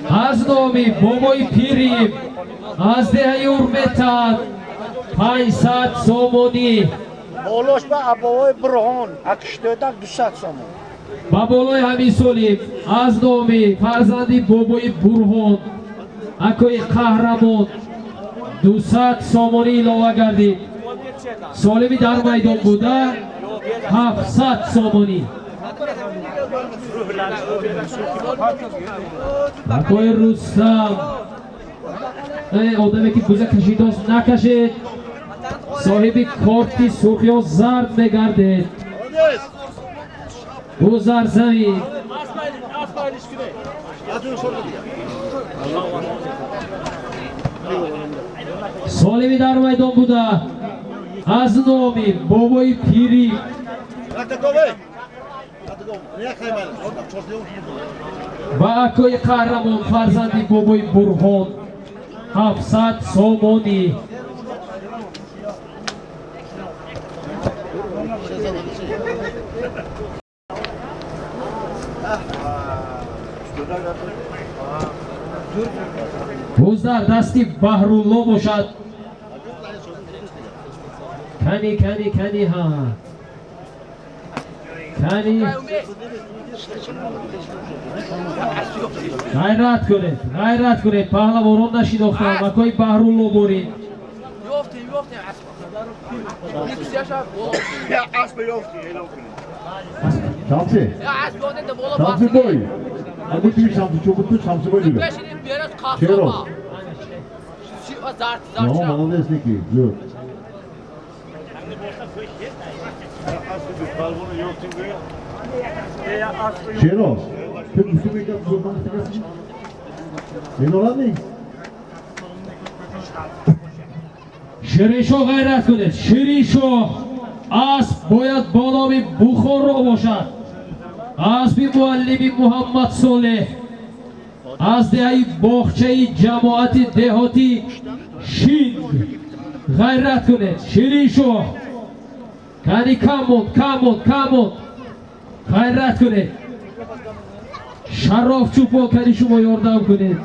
Аз номи бобои Пирим аз деҳаи Урметан 500 сомонӣ. Болош ба абовои Бурҳон акиштода 200 сомон. Ба болои ҳамин солим аз номи фарзанди бобои Бурҳон акои Қаҳрамон 200 сомонӣ илова гардид. Солими дар майдон буда 700 сомонӣ. Акои Рустам, одаме ки буза кашидост накашед, соҳиби корти сурх ё зард мегардед. Гузар замин. Солими дар майдон буда аз номи бобои Пирӣ ва акои Қаҳрамон фарзанди бобои Бурҳон 700 сомонӣ. Боз дар дасти Баҳрулло бошад. Кани кани кани ҳа кани, ғайрат кунед, ғайрат кунед. Паҳлавонон нашинохтам. Акои Баҳрулло борин. Шамси. Шамси бой. Ами туи Шамси чӯбу ту Шамси бой дига. Черо? Но, молодец, Ники. Зӯр. Черо? Ту гуфту мекард зӯр ман Менолад Шириншоҳ, ғайрат кунед. Шириншоҳ, асп бояд бо номи Бухоро бошад. Аспи муаллими Муҳаммад Солеҳ аз деҳаи боғчаи ҷамоати деҳоти Шинг. Ғайрат кунед, Шириншоҳ. Кани, камон, камон, камон, ғайрат кунед. Шароф Чӯпон, кани шумо ёрдам кунед.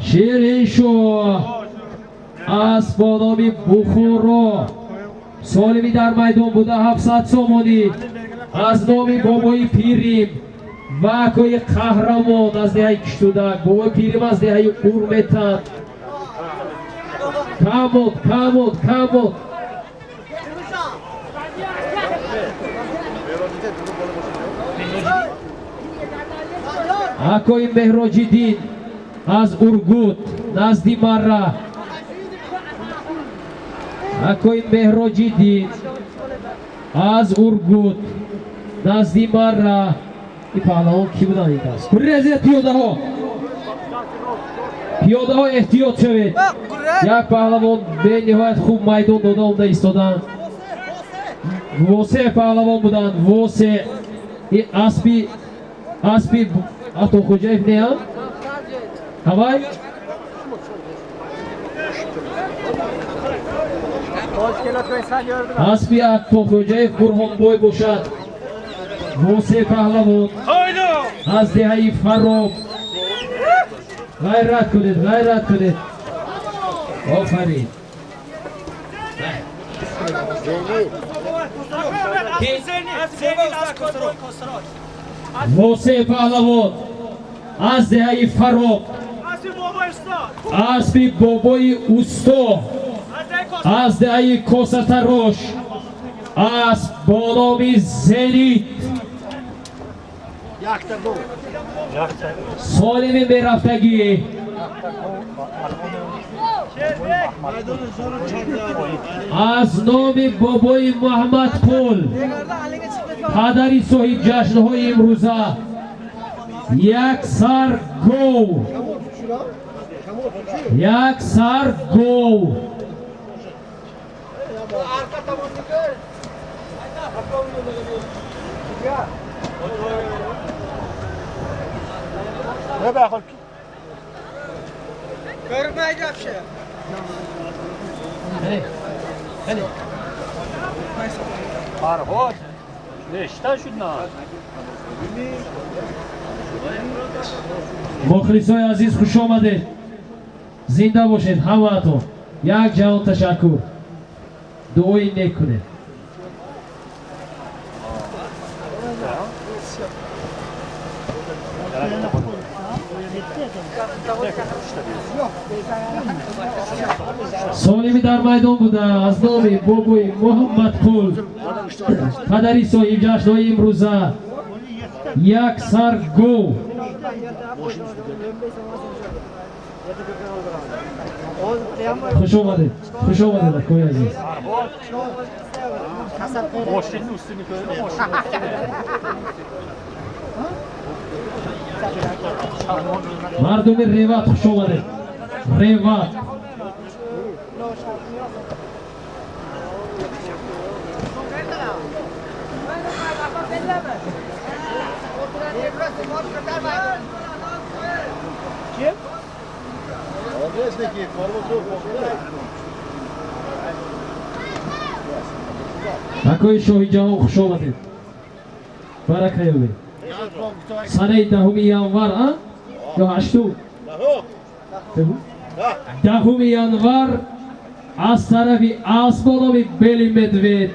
Шириншоҳ, асп бо номи Бухоро, солими дар майдон буда 700 сомонӣ аз номи бобои Пирим ва акои Қаҳрамон аз деҳаи Киштудак, бобои Пирим аз деҳаи Урметан. Камон, камон, камон. Акои Меҳроҷиддин аз Ургут назди Марра. Акои Меҳроҷиддин аз Ургут назди Марра. Ин паҳлавон кӣ буданд ин кас? Резед пиёдаҳо, пиёдаҳо, эҳтиёт шавед. Як паҳлавон бениҳоят хуб майдон дода омда истоданд. Восе паҳлавон буданд, восе. Ин аспи Атохӯҷаев неа? Ҳавай? Аспи Атохӯҷаев Бурҳонбой бошад. Восе паҳлавон аз деҳаи Фароб. Ғайрат кунед, ғайрат кунед. Офарин. Восе паҳлавон аз деҳаи Фароб, аспи бобои Усто аз деҳаи Косатарош, асп бо номи Зенит. Солими мерафтагӣ. Аз номи бобои Муҳаммадқул, падари соҳибҷашнҳои имрӯза, як сар гов, як сар гов. Фарҳод. Мухлисои азиз, хуш омадед, зинда бошед ҳамаатон. Як ҷаҳон ташаккур, дуои нек кунед. Солими дар майдон буда аз номи бобои Муҳаммадқул, падари соҳиб ҷашнҳои имрӯза, як сар гов. Хуш омадед, хуш омадед, акои азиз. Мардуми Реват, хуш омадед. Реват. Акои шоҳи ҷаҳон, хуш омадед. Барака ёбед. Санаи 10 январ, а? Ё 8? 10 январ аз тарафи асбономи Бели Медвед,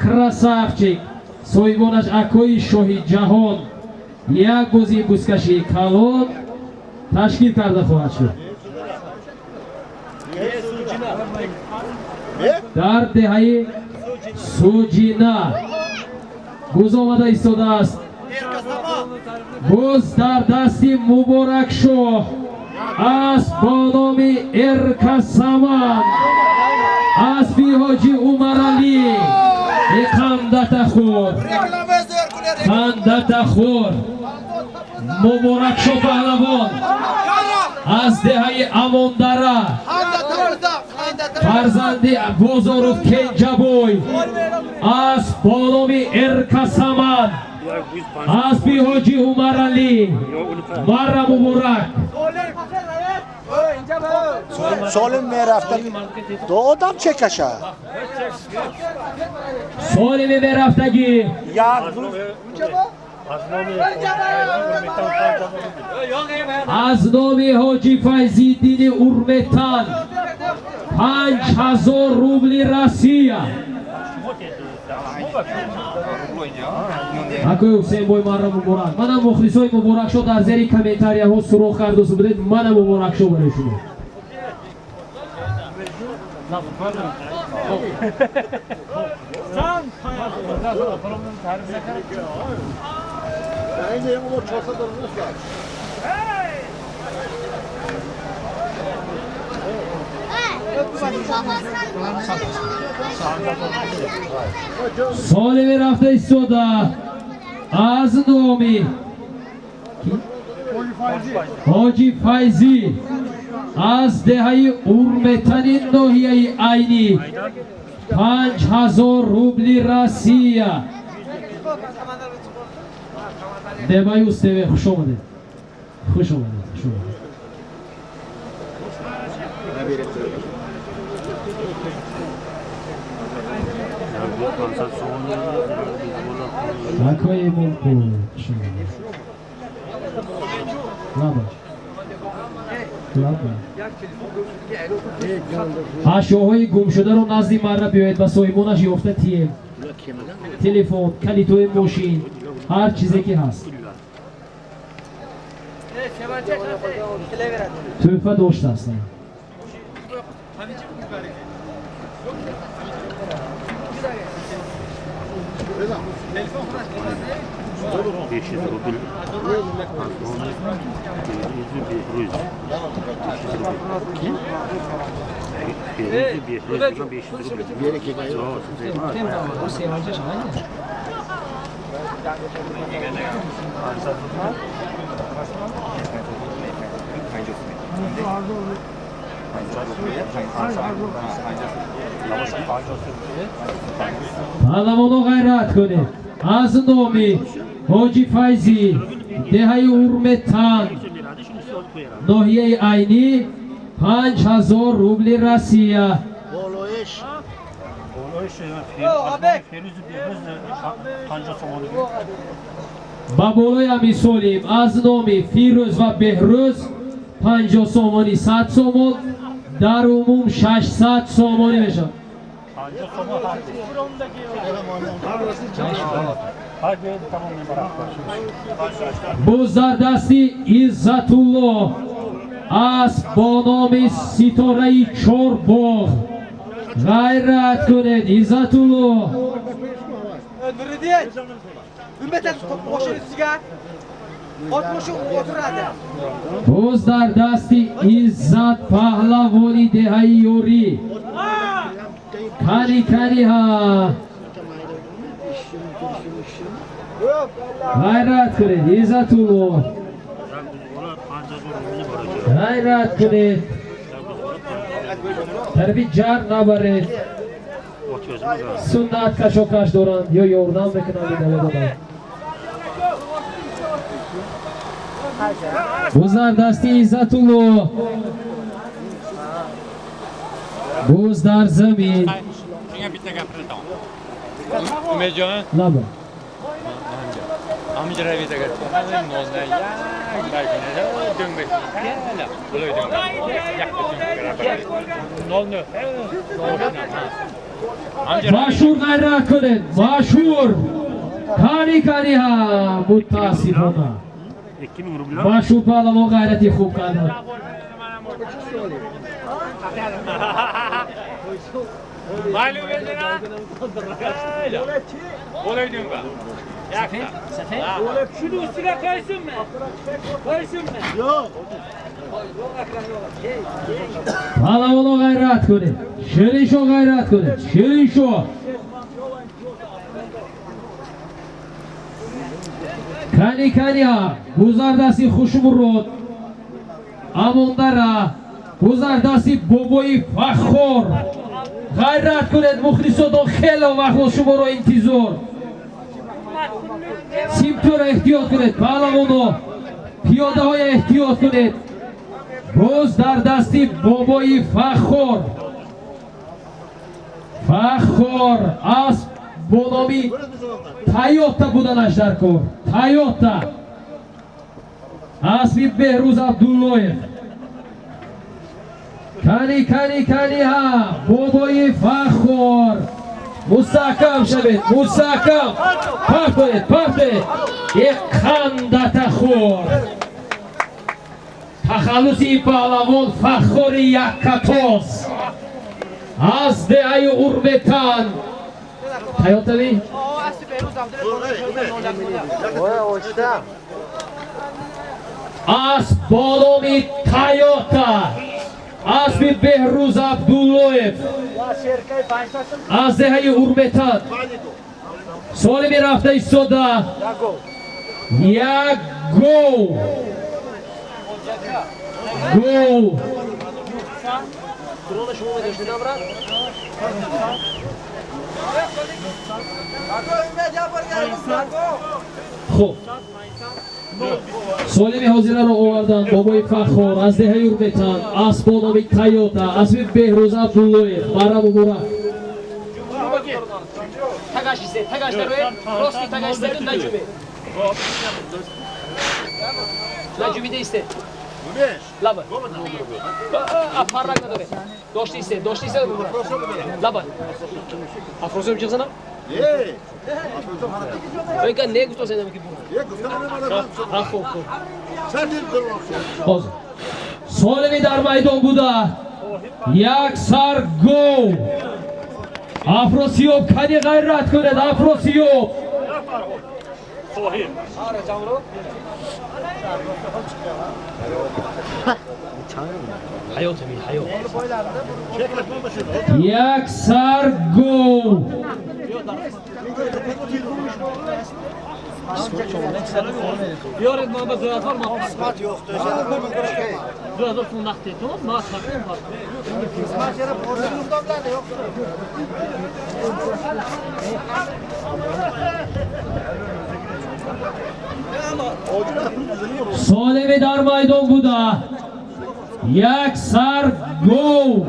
красавчик, соҳибонаш акои шоҳи ҷаҳон, як бозии бузкашии калон ташкил карда хоҳад шуд дар деҳаи Суҷина. Буз омада истодааст. Буз дар дасти Муборакшоҳ аст бо номи Эркасаман, аспи ҳоҷи Умаралӣ. Қандатахӯр, қандатахӯр. Муборакшоҳ паҳлавон аз деҳаи Амондара, фарзанди Бозоров Кенҷабой, асп бо номи Эркасаман, аспи ҳоҷи Умаралӣ. Марра муборак. Солим мерафта ду одам чекаша. Солими мерафтагӣ. Аз номи ҳоҷи Файзиддини Урметан 5000 рубли Россия. Акои Ҳусейнбой, марра муборак. Манам мухлисои муборакшо дар зери комментарияҳо суроғ кардосу будед. Мана муборакшо барои шумо. Солими рафта истода аз номи ҳоҷи Файзӣ аз деҳаи Урметани ноҳияи Айнӣ 5000 рубли Россия. Дебаюс ТВ, хуш омадед. Хуш омадед, хуш омадед. Акои Мулку, хуш омадед. Лабаш. Лабаш. Ашёҳои гумшударо назди марра биёед ба соҳибонаш ёфта тием. Телефон, калитои мошин, ҳар чизе ки ҳаст. Тӯҳфа доштааст. 500 рубл. Беҳрӯз Беҳрӯз 500 рубл. Паҳлавоно, ғайрат кунед. Аз номи ҳоҷи Файзӣ, деҳаи Урметан, ноҳияи Айнӣ, 5000 рубли Россия. Ба болои ҳамин Солим аз номи Фирӯз ва Беҳрӯз 50 сомонӣ, 100 сомон, дар умум 600 сомонӣ мешавад. Боз дар дасти Иззатулло асп бо номи Ситораи Чорбоғ. Ғайрат кунед, Иззатулло. Боз дар дасти Иззат паҳлавони деҳаи Ёрӣ. Кани кани ҳа. Ғайрат кунед, Иззатулло. Ғайрат кунед. Тарафи ҷар набаред. Суннат кашокаш доранд ё ёрдам мекунанд, намедонам. Боз дар дасти Иззатулло. Боз дар замин. Лаба. Машҳур ғайрат кунед, машҳур. Кани кани ҳа, мутаассифона. Машҳур паҳлавон ғайрати хуб карданд. Паҳлавоно ғайрат кунед, Шириншо ғайрат кунед, Шириншо. Кани кани ҳа, гузар дасти Хушмурод Амондара, гузар дасти бобои Фаххор. Ғайрат кунед, мухлисотон хело вақт шуморо интизор. Симтуро эҳтиёт кунед, паҳлавоно, пиёдаҳоя эҳтиёт кунед. Боз дар дасти бобои Фаххор. Фаххор асп бо номи Тойота буданаш дар кор. Тойота. Аспи Беҳрӯз Абдуллоев. Кани кани кани ҳа, бобои Фаххор. Мустаҳкам шавед, мустаҳкам. Партоед, партоед. Як қандатахӯр. Тахаллуси ин паҳлавон Фаххори Яккатоз. Аз деҳаи Урметан. Тойотави? Асп бо номи Тойота. Аспи Беҳрӯз Абдуллоев. Аз деҳаи Урметан. Солими рафта истода. Як гол. Гол. Хуб. Солими ҳозираро оварданд бобои Фаххор аз деҳаи Урметан, асп бо номи Тойота, аспи Беҳрӯз Абдуллоев. Бара муборак. Солими дар майдон буда. Як сар гол. Афросиёб кани ғайрат кунед, Афросиёб. Як сар гол. Солими дар майдон буда. Як сар гол.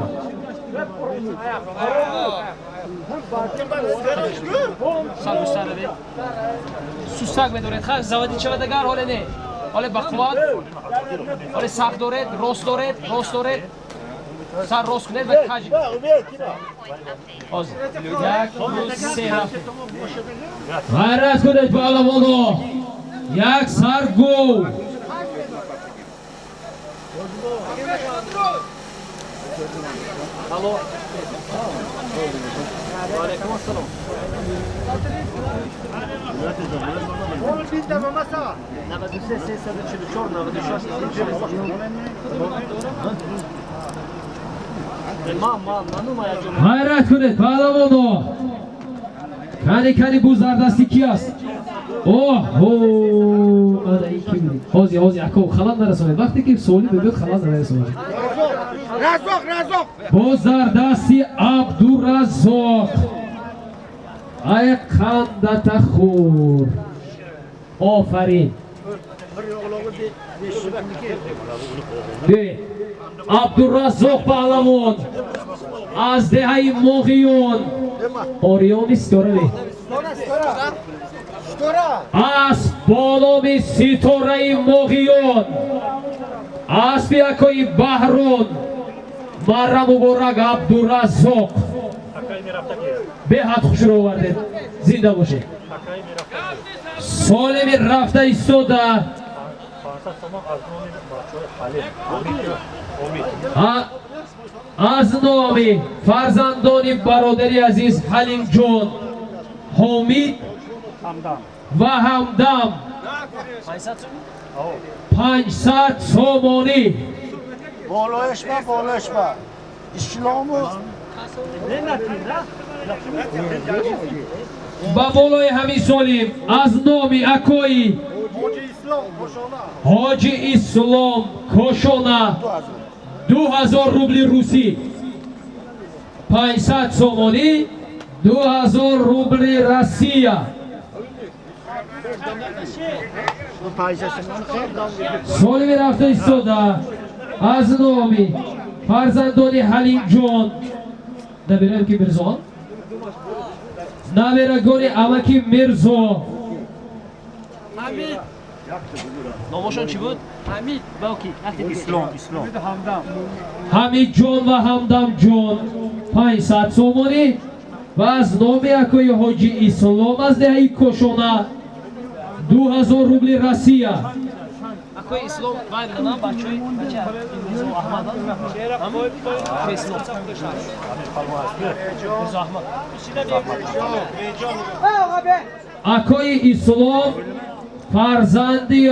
Сустак медоред, ха заводи чавадагар ҳоле не. Ҳоле ба қувват, ҳоле сахт доред, рост доред, рост доред. Сар рост кунед ва каҷ. Ҳозир. 1 2 3 рафт. Ғайрат кунед паҳлавоно. Як сар гов. Алло. Ва алайкум ассалом. 93 344 96 96. Ғайрат кунед паҳлавоно. Кани кани буз дар дасти ки аст? Оҳо, ана ин ки буд? Ҳозир, ҳозир, ако халал нарасонед. Вақте ки суоли мебиёд халал нарасонед. Разоқ, Разоқ. Боз дар дасти Абдуразоқ. Ай қандата хӯр. Офарин. Абдуразоқ паҳлавон аз деҳаи Моғиён. Ориёни ситора. Асп бо номи ситораи Моғиён. Аспи акои Баҳрон. Марра муборак Абдуразоқ. Беҳад хушро овардед. Зинда бошед. Солими рафта истода. Аз номи фарзандони бародари азиз Ҳалимҷон, Ҳомид ва Ҳамдам 500 сомонӣ. Болояшма, болояшма. Ислому ба болои ҳамин солим аз номи акои Ҳоҷи Ислом Кошона 2000 рубли русӣ, 500 сомонӣ, 2000 рубли Россия. Солими рафта истода аз номи фарзандони Ҳалимҷон, набираем ки Мирзо, набирагони амаки Мирзо. Номошон чӣ буд? Ҳамид. Балки Ислом, Ислом. Ҳамидҷон ва Ҳамдамҷон 500 сомонӣ ва аз номи акои Ҳоҷи Ислом аз деҳаи Кошона 2000 рубли Россия. Акои Ислом вай буданд, бачаи бача Мирзо Аҳмад. Ислом. Мирзо Аҳмад. Акои Ислом фарзанди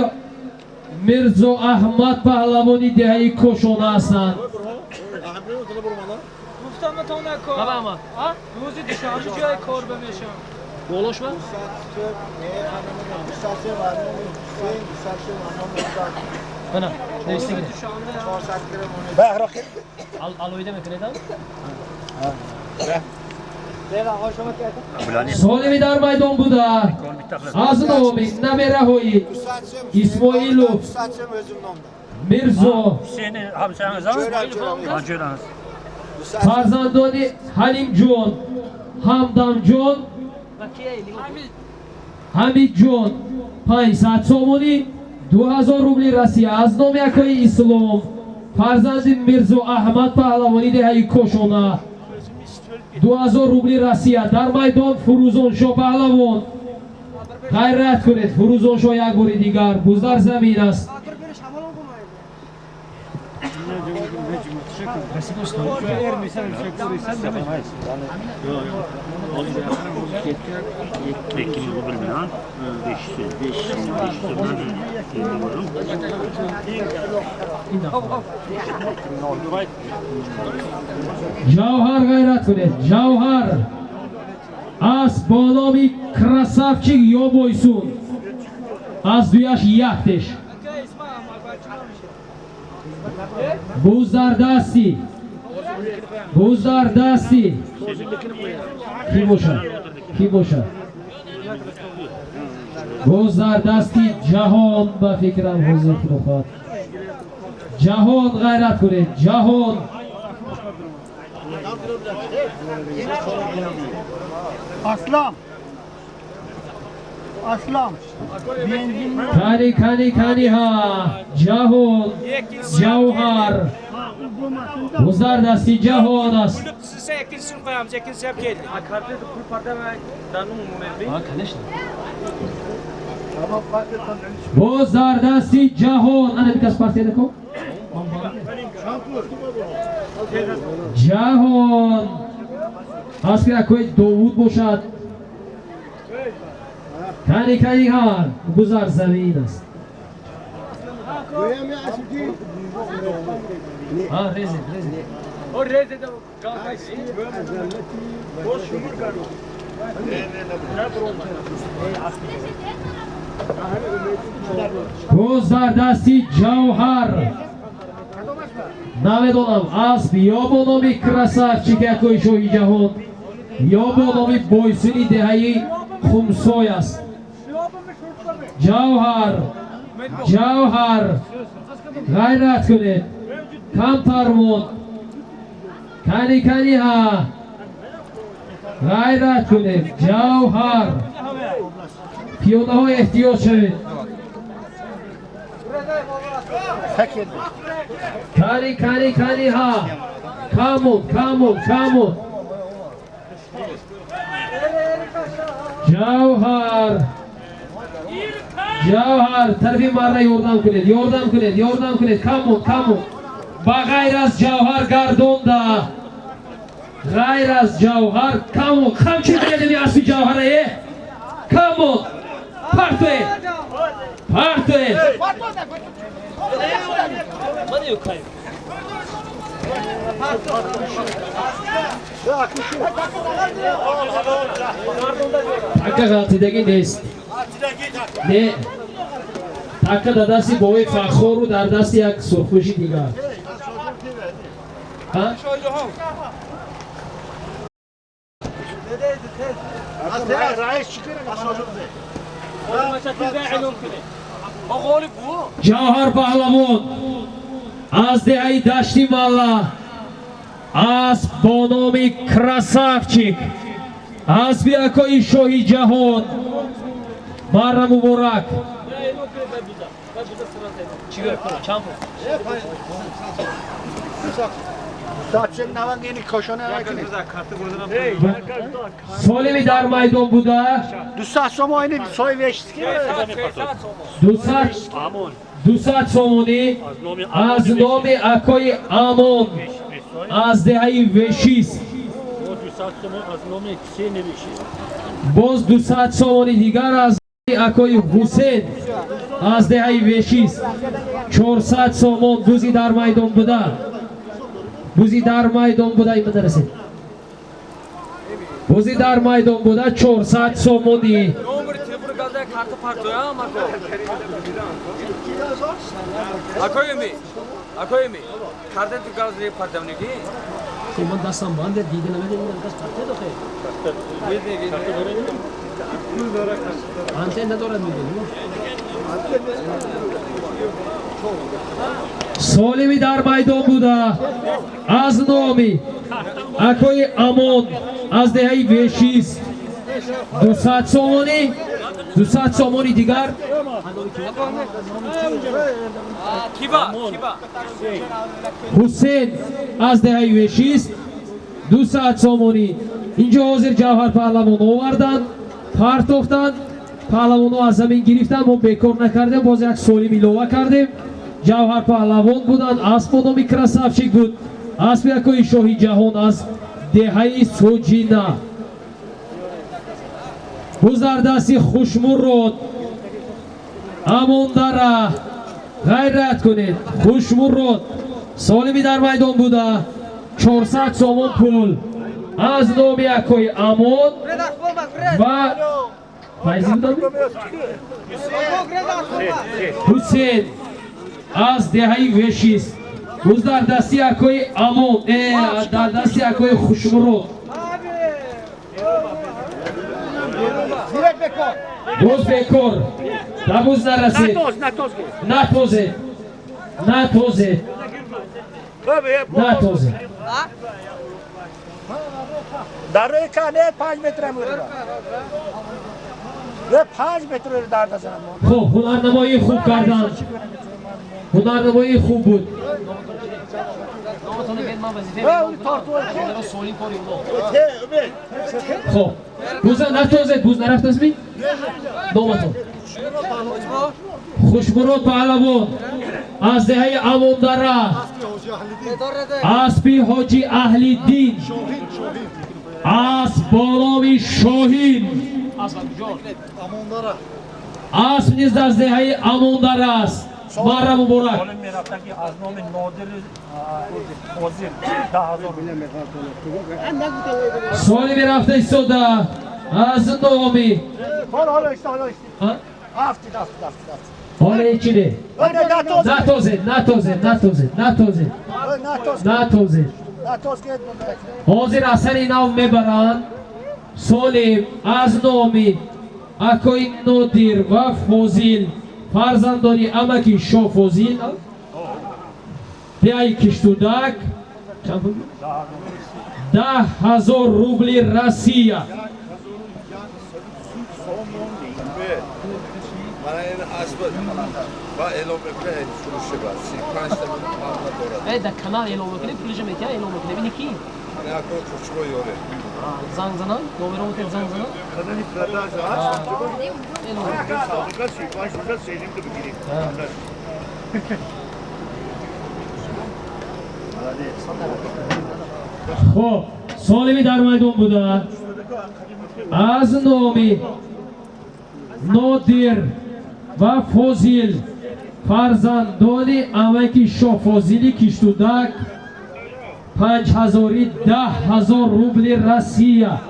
Мирзо Аҳмад паҳлавони деҳаи Кошона ҳастанд. Баба Аҳмад. Рӯзи душанбе ҷои кор бимешам. Болошма? Бана, нависти гиред. Алоҳида мекунед? Солими дар майдон буда аз номи набераҳои Исмоилов Мирзо, фарзандони Ҳалимҷон, Ҳамдамҷон, Ҳамидҷон 500 сомонӣ, 2000 рубли Россия аз номи акои Ислом, фарзанди Мирзо Аҳмад паҳлавони деҳаи Кошона 2000 рубли Россия. Дар майдон Фурӯзоншо паҳлавон. Ғайрат кунед, Фурӯзоншо як бори дигар буз дар замин аст. Ҷавҳар ғайрат кунед, Ҷавҳар асп бо номи Красавчик Ёбойсун, аз дуяш яктеш. Буз дар дасти, буз дар дасти ки бошад, ки бошад? Буз дар дасти Ҷаҳон, ба фикрам ҳозир худо хоҳад. Ҷаҳон ғайрат кунед, Ҷаҳон. Аслам. Аслам. Кани, кани, кани ҳа, Ҷаҳон, Ҷавҳар. Боз дар дасти Ҷаҳон аст. Ikkinchisini qo'yamiz, ikkinchisi ham keldi. А, конечно. Боз дар дасти Ҷаҳон. Ана бикас партияда ко. Ҷаҳон. Аспи акои Довуд бошад. Кани, кани ҳа, гузар замин аст. А, резе, резе. O rezede Боз дар дасти Ҷавҳар. Намедонам, асп ё бо номи Красавчик акои шоҳи ҷаҳон, ё бо номи Бойсуни деҳаи Хумсой аст. Ҷавҳар, Ҷавҳар, ғайрат кунед, камтар монд. Кани, кани ҳа, ғайрат кунед, Ҷавҳар. Пиёдаҳо эҳтиёт шавед. Кани, кани, кани ҳа, камон, камон, камон. Ҷавҳар, Ҷавҳар, тарафи марра ёрдам кунед, ёрдам кунед, ёрдам кунед, камон, камон. Ба ғайр аз Ҷавҳар гардонда, ғайр аз Ҷавҳар, камон, қамчи кунед ини аспи Ҷавҳара, е? Камон, партоед, партоед. Така ғалтидагӣ нест. Не, така дар дасти бобои Фахору дар дасти як сурхпӯши дигар. Ҷавҳар паҳлавон аз деҳаи Дашти Малла, асп бо номи Красавчик, аспи акои шоҳи ҷаҳон. Марра муборак. Солими дар майдон буда. 200 сомонӣ аз номи акои Амон аз деҳаи Вешис. Боз 200 сомонӣ дигар аз акои Ҳусен аз деҳаи Вешис. 400 сомон. Бузи дар майдон буда, бузи дар майдон буда, имада расед. Бузи дар майдон буда 400 сомонӣ. Ман дастам банде дида намедонам, даст партия дохе. Антен надорад, медонӣ. Солими дар майдон буда аз номи акои Амон аз деҳаи Вешис 200 сомонӣ, 200 сомонӣ дигар. Ҳусен аз деҳаи Вешис 200 сомонӣ. Инҷо ҳозир Ҷавҳар паҳлавон оварданд, партофтанд, паҳлавонҳо аз замин гирифтанд. Мо бекор накардем, боз як солим илова кардем. Ҷавҳар паҳлавон буданд, асп бо номи Красавчик буд, аспи акои шоҳи ҷаҳон аз деҳаи Соҷина. Боз дар дасти Хушмурод Амондара. Ғайрат кунед, Хушмурод. Солими дар майдон буда 400 сомон пул аз номи акои Амон ва Файзи буданд? Ҳусен аз деҳаи Вешис. Боз дар дасти акои Амон, дар дасти акои Хушмурод. Боз бекор. Табуз нарасед. Натозе. Натозе. Натозе. Дар рӯи ка не 5 метр мӯрда. Ва 5 метр дар дазанам. Хуб, ҳунарнамоии хуб кардан. Ҳунарнамоии хуб буд. Хуб, буза натозед, буз нарафтаст ми? Номатон. Хушмурод Паҳлавон аз деҳаи Амондара, аспи Ҳоҷи Аҳлиддин, асп бо номи Шоҳин, асп низ аз деҳаи Амондара аст. Марра муборак. Аз номи Нодир Ҳозир 10,000. Солими рафта истода аз номи ҳоле чиде? Натозед, натозед, натозед, натозед, натозед. Ҳозир асари нав мебаранд. Солим аз номи акои Нодир ва Фозил, фарзандони амаки Шоҳ Фозил, деҳаи Киштудак, 10,000 рубли Россия. Дар канал эълон мекунем, пулиша метиҳа, эълон мекунем. Ини ки? Занг занан, номеро метиҳад, занг занан. Хуб, солими дар майдон буда аз номи Нодир ва Фозил, фарзандони амаки Шоҳ Фозили Киштудак, 5,000 10,000 рубли Россия.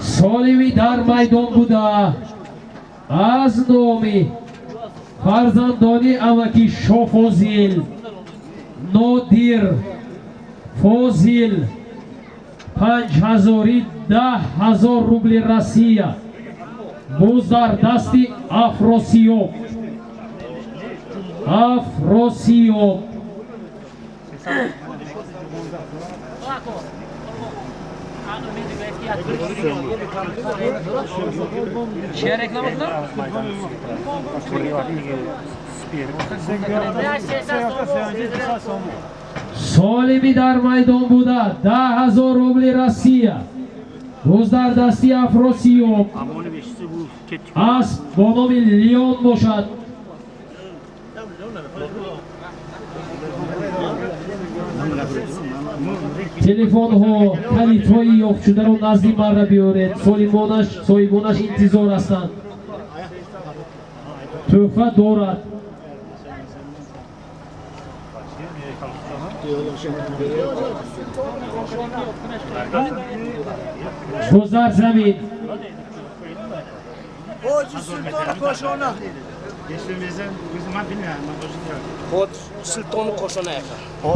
Солими дар майдон буда аз номи фарзандони амаки Шоҳ Фозил, Нодир Фозил, 5,000 10,000 рубли Россия. Буз дар дасти Афросиёб. Афросиёб. Чия реклама кунам? Солими дар майдон буда 10,000 рубли Россия. Буз дар дасти Афросиёб. Асп бо номи Леон бошад. Телефонҳо, калидҳои ёфтшударо назди марра биёред. Соҳибонаш интизор ҳастанд. Тӯҳфа дорад. Гузар замин.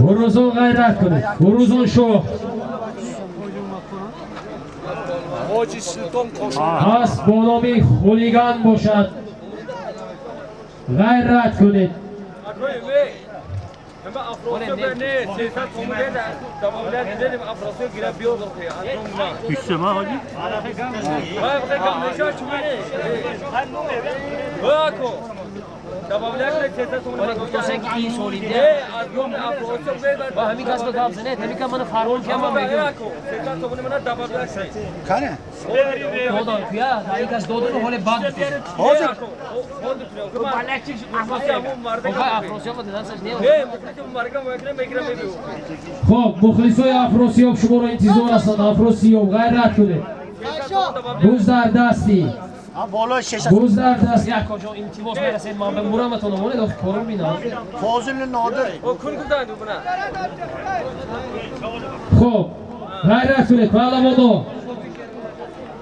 Ҳурузон ғайрат кунед. Ҳурузон шоҳ. Асп бо номи Хулиган бошад. Ғайрат кунед. Хоб, мухлисои Афросиёб шуморо интизор ҳастанд. Афросиёб, ғайрат кунед. Буз дар дасти. Буз дар даст. Якоҷон, илтимос мерасед, ман ба мураматон омонед, ох корро бинам. Фозил Нодир. Хоб, ғайрат кунед, паҳлавоно.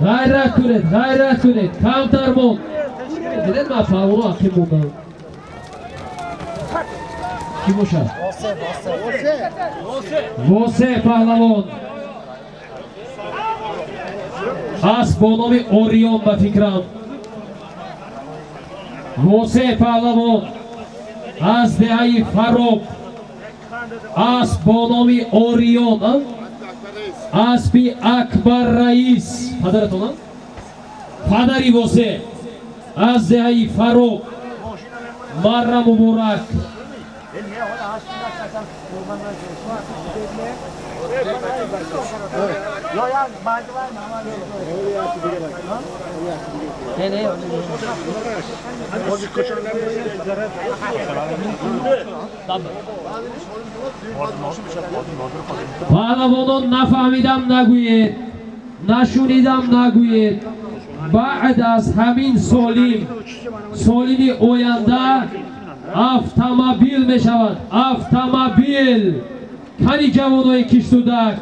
Ғайрат кунед, ғайрат кунед. Камтар монд. Дидед, ман паҳлавоно ақиб мондам. Кӣ бошад? Восе паҳлавон. Асп бо номи Орион, ба фикрам. Восе паҳлавон аз деҳаи Фароб, асп бо номи Орион, аспи Акбар Раис, падаратон, падари Восе, аз деҳаи Фароб. Марра муборак. Паҳлавонон, нафаҳмидам нагӯед, нашунидам нагӯед. Баъд аз ҳамин солим, солими оянда автомобил мешавад, автомобил. Кани ҷавонои Киштудак,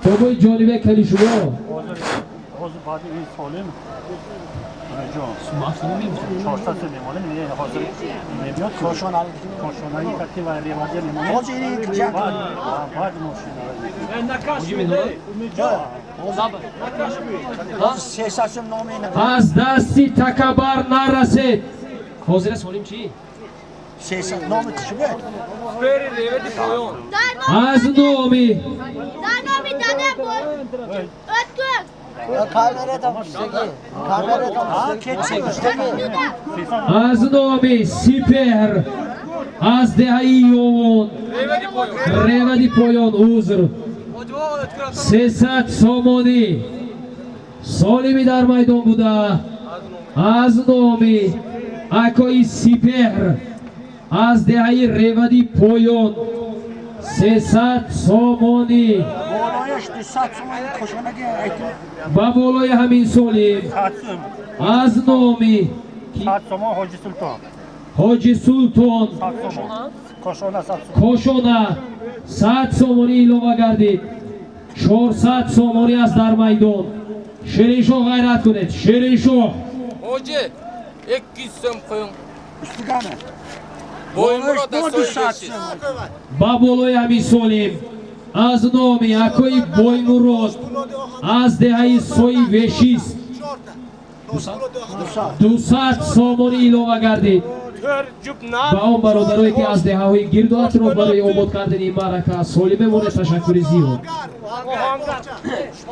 бобои Ҷонибек, кани шумо. Ҳозир баъди ин солим 400 сом мемонем, ҳозир мебиёд Кошонаи кати ва Ревадия мемонем. Баъд мошина. Аз дасти такабар нарасед. Ҳозира солим чӣ? Аз номи Сипеҳр аз деҳаи Ёвон, Ревади Поён, узр, 300 сомонӣ. Солими дар майдон буда аз номи акои Сипеҳр аз деҳаи Ревади Поён 300 сомонӣ. Ба болои ҳамин солим аз номи Ҳоҷи Султон, Кошона, 100 сомонӣ илова гардид. 400 сомонӣ аст дар майдон. Шириншоҳ, ғайрат кунед, Шириншоҳ. Hoca, 200 сом qo'ying. Boymuroda so'yib. Ба болои ҳамин солим аз номи акои Боймурод аз деҳаи Сои Вешист 200 сомонӣ илова гардид. Ба он бародарое, ки аз деҳаҳои гирду атроф барои обод кардани ин маърака солим мемонед, ташаккури зиёд.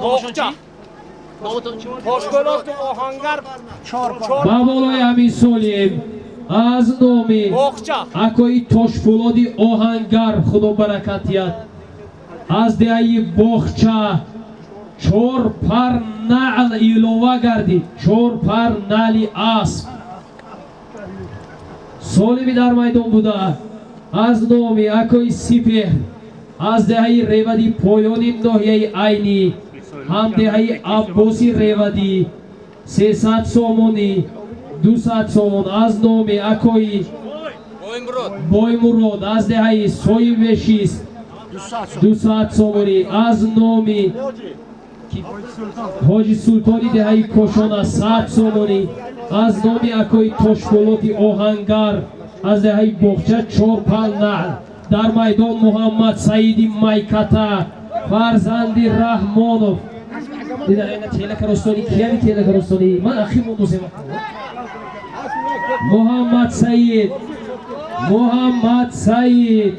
Боғча. Toshpo'lat Ohangar. Ба болои ҳамин солим аз номи Боғча. акои Тошпулоди Оҳангар, худо баракат диҳад, аз деҳаи Боғча чор пар наъл илова гардид, чор пар наъли асп. Солими дар майдон буда аз номи акои Сипеҳр аз деҳаи Ревади Поёни ноҳияи Айнӣ, ҳам деҳаи Аббоси Ревадӣ, 300 сомонӣ. 200 сомон аз номи акои Boymurod. Боймурод аз деҳаи Сои Вешист, 200 сомонӣ. Аз номи Ҳоҷи Султони деҳаи Кошона 100 сомонӣ. Аз номи акои Тошболоти Оҳангар аз деҳаи Боғча чор пал наъл. Дар майдон Муҳаммад Саиди Майката, фарзанди Раҳмонов. Телакаростони кияни, телакаростони ман ахи мондозем. Муҳаммад Саид, Муҳаммад Саид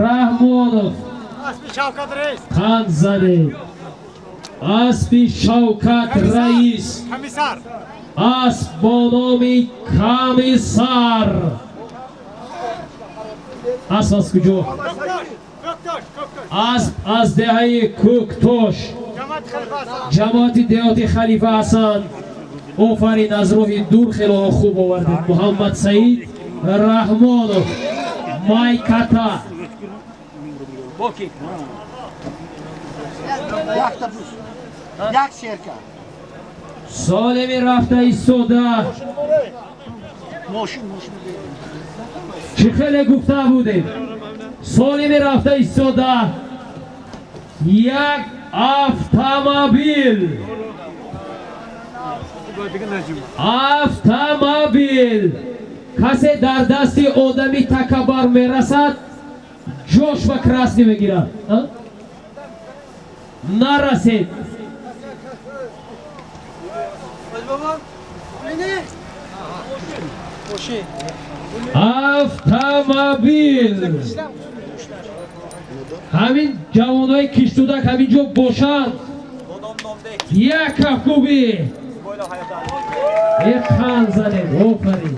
Раҳмонов, қанд занед. Аспи Шавкат Раис, асп бо номи Камисар. Асп аз куҷо? Асп аз деҳаи Кӯктош, ҷамоати деҳоти Халифа Ҳасан. Офарин, аз роҳи дур хело хуб овардед. Муҳаммад Саид Раҳмонов, Майката. Боки. Якта бус. Як серка. Солими рафта истода. Мошин, мошин. Чӣ хеле гуфта будем, солими рафта истода як автомобил. Автомобил. Касе дар дасти одами такабар мерасад, ҷош ва красный мегирад. Нарасед. Автомобил. Ҳамин ҷавонои киштудак ҳамин ҷо бошанд. Як кафкӯбӣ. Як қан занед. Офарин.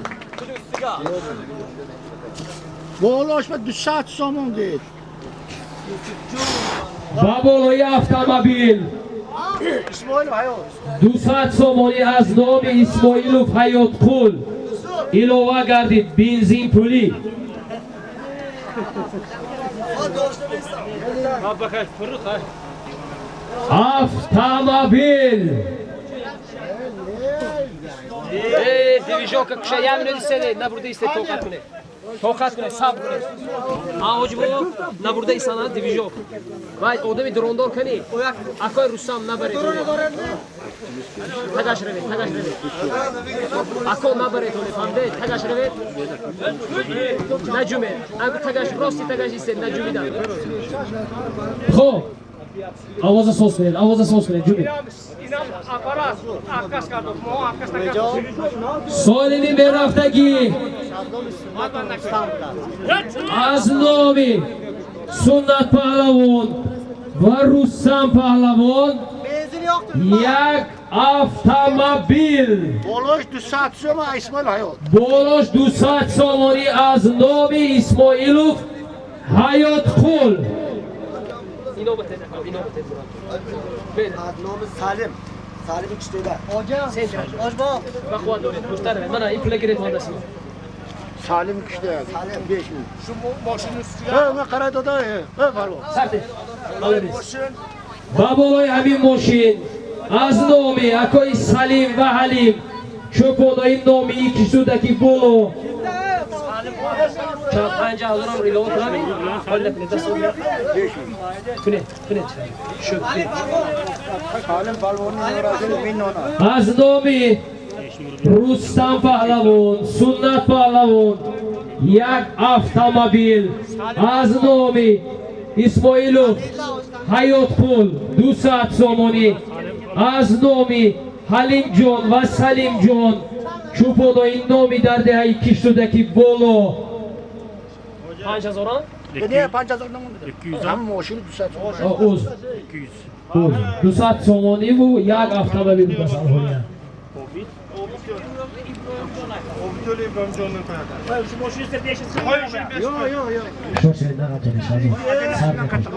Болош ба 200 сомон дид. Ба болои автомобил Исмоилов Ҳаёт. 200 сомонӣ аз номи Исмоилов Ҳаётқул илова гардид бензинпулӣ. Автомобил. Движока куша як минут истед, набурда истед, тоқат кунед. Тоқат кунед, сабр кунед. Ҳоҷи бобо набурда истана движок. Вай одами дрондор кани. Акой Рустам набаред. Тагаш равед, тагаш равед. Ако набаред, фаҳмидед? Тагаш равед. Наҷумед. Тагаш рости тагаш истед, наҷумида. Хоб. Овоза соз кунед, овоза соз кунед, ҷумед. Солими мерафтагӣ аз номи Суннат Паҳлавон ва Рустам Паҳлавон як автомобил. Болош 200 сомон Исмоил Ҳаёт. Болош 200 сомонӣ аз номи Исмоилов Ҳаётқул. Аз номи Салим. Салим киштуда. Салим киштуда. 5000. Шу мошин устига. Ҳа, ман қарай дода. Ҳа, фармон. Ба болои ҳамин мошин аз номи акои Салим ва Ҳалим чӯпонои номи киштудаки боло 5000 илова кунам? Ҳол накунед, даст кунед, кунед. Аз номи Рустам Паҳлавон, Суннат Паҳлавон як автомобил. Аз номи Исмоилов Ҳаётқул 200 сомонӣ. Аз номи Ҳалимҷон ва Салимҷон чӯпонои номи дар деҳаи киштудаки боло 5000? Не, 5000 намонда. Ҳама мошин 200 сомон. Уз. Уз. 200 сомониву як автомобил бас алҳония. Шошед наратонӣ шази. Сар мекунед.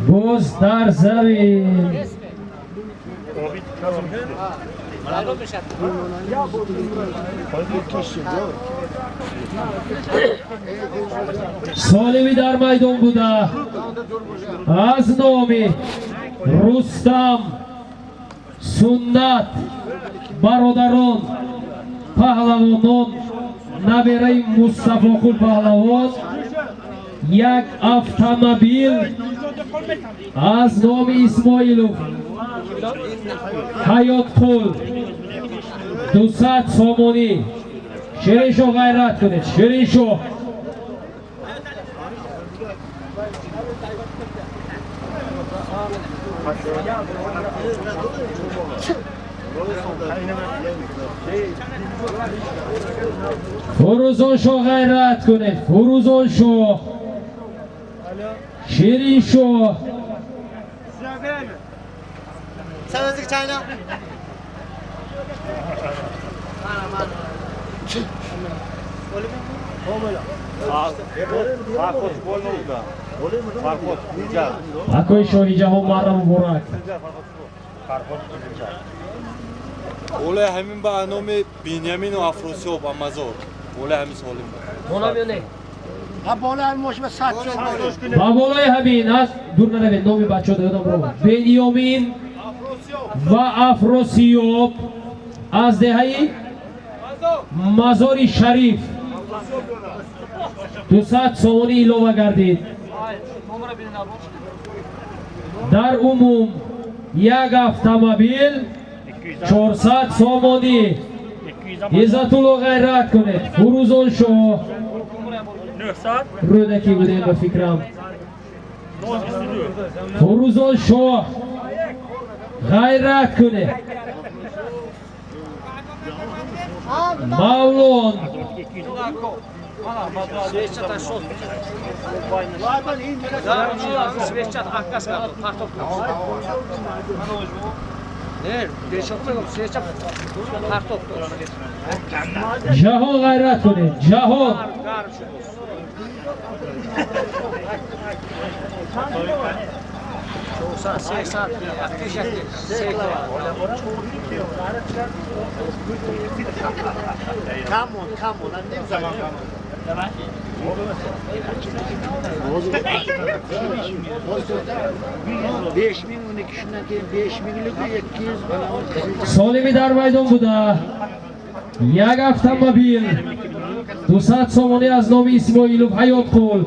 Боз дар замин. Солими дар майдон буда аз номи Рустам Суннат бародарон паҳлавонон набераи Мустафоқул паҳлавон як автомобил аз номи Исмоилов Ҳаётқул 200 сомонӣ. Шириншо ғайрат кунед, Шириншо. Фурӯзоншо ғайрат кунед, Фурӯзоншо. Шириншо. Акои шоҳиҷаҳон марра муборак. Оле ҳамин ба номи Биньямину Афросиёб Амазор. Оле ҳамин солим. Монам ё не? Ҳа, болои ҳамин мошин 100 сомон. Ба болои ҳамин аз дур наравед, номи бачаҳо ёдам ро. Беньямин ва Афросиёб аз деҳаи Мазори Шариф 200 сомонӣ илова гардид. Дар умум як автомобил 400 сомонӣ. Иззатулло, ғайрат кунед. Фурӯзоншоҳ, Рӯдакӣ будем, ба фикрам. Фурӯзоншоҳ, ғайрат кунед. Мавлон. Ҷаҳон, ғайрат кунед, Ҷаҳон. Солими дар майдон буда як автомобил 200 сомонӣ аз номи Исмоилов Ҳаётқул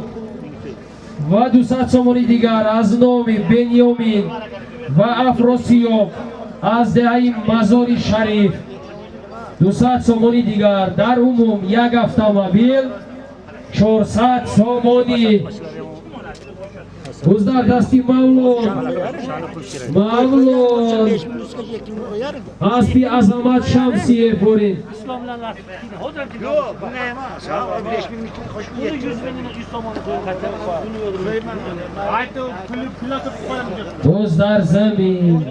ва 200 сомонӣ дигар аз номи Бенёмин ва Афросиёб аз деҳаи Мазори Шариф 200 сомонӣ дигар. Дар умум як автомобил 400 сомонӣ. Боз дар дасти Мавлон. Мавлон, аспи Азамат Шамсиев бурин. Боз дар замин.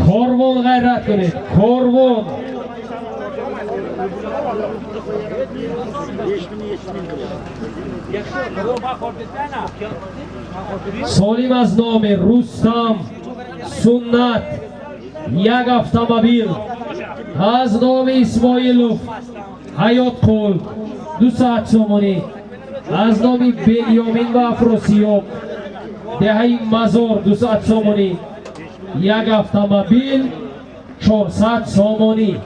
Корвон, ғайрат кунед, корвон. Солим аз номи Рустам Суннат як автомобил, аз номи Исмоилов Ҳаётқул 200 сомонӣ, аз номи Бенёмин ва Афросиёб деҳаи Мазор 200 сомонӣ, як автомобил 400 сомонӣ.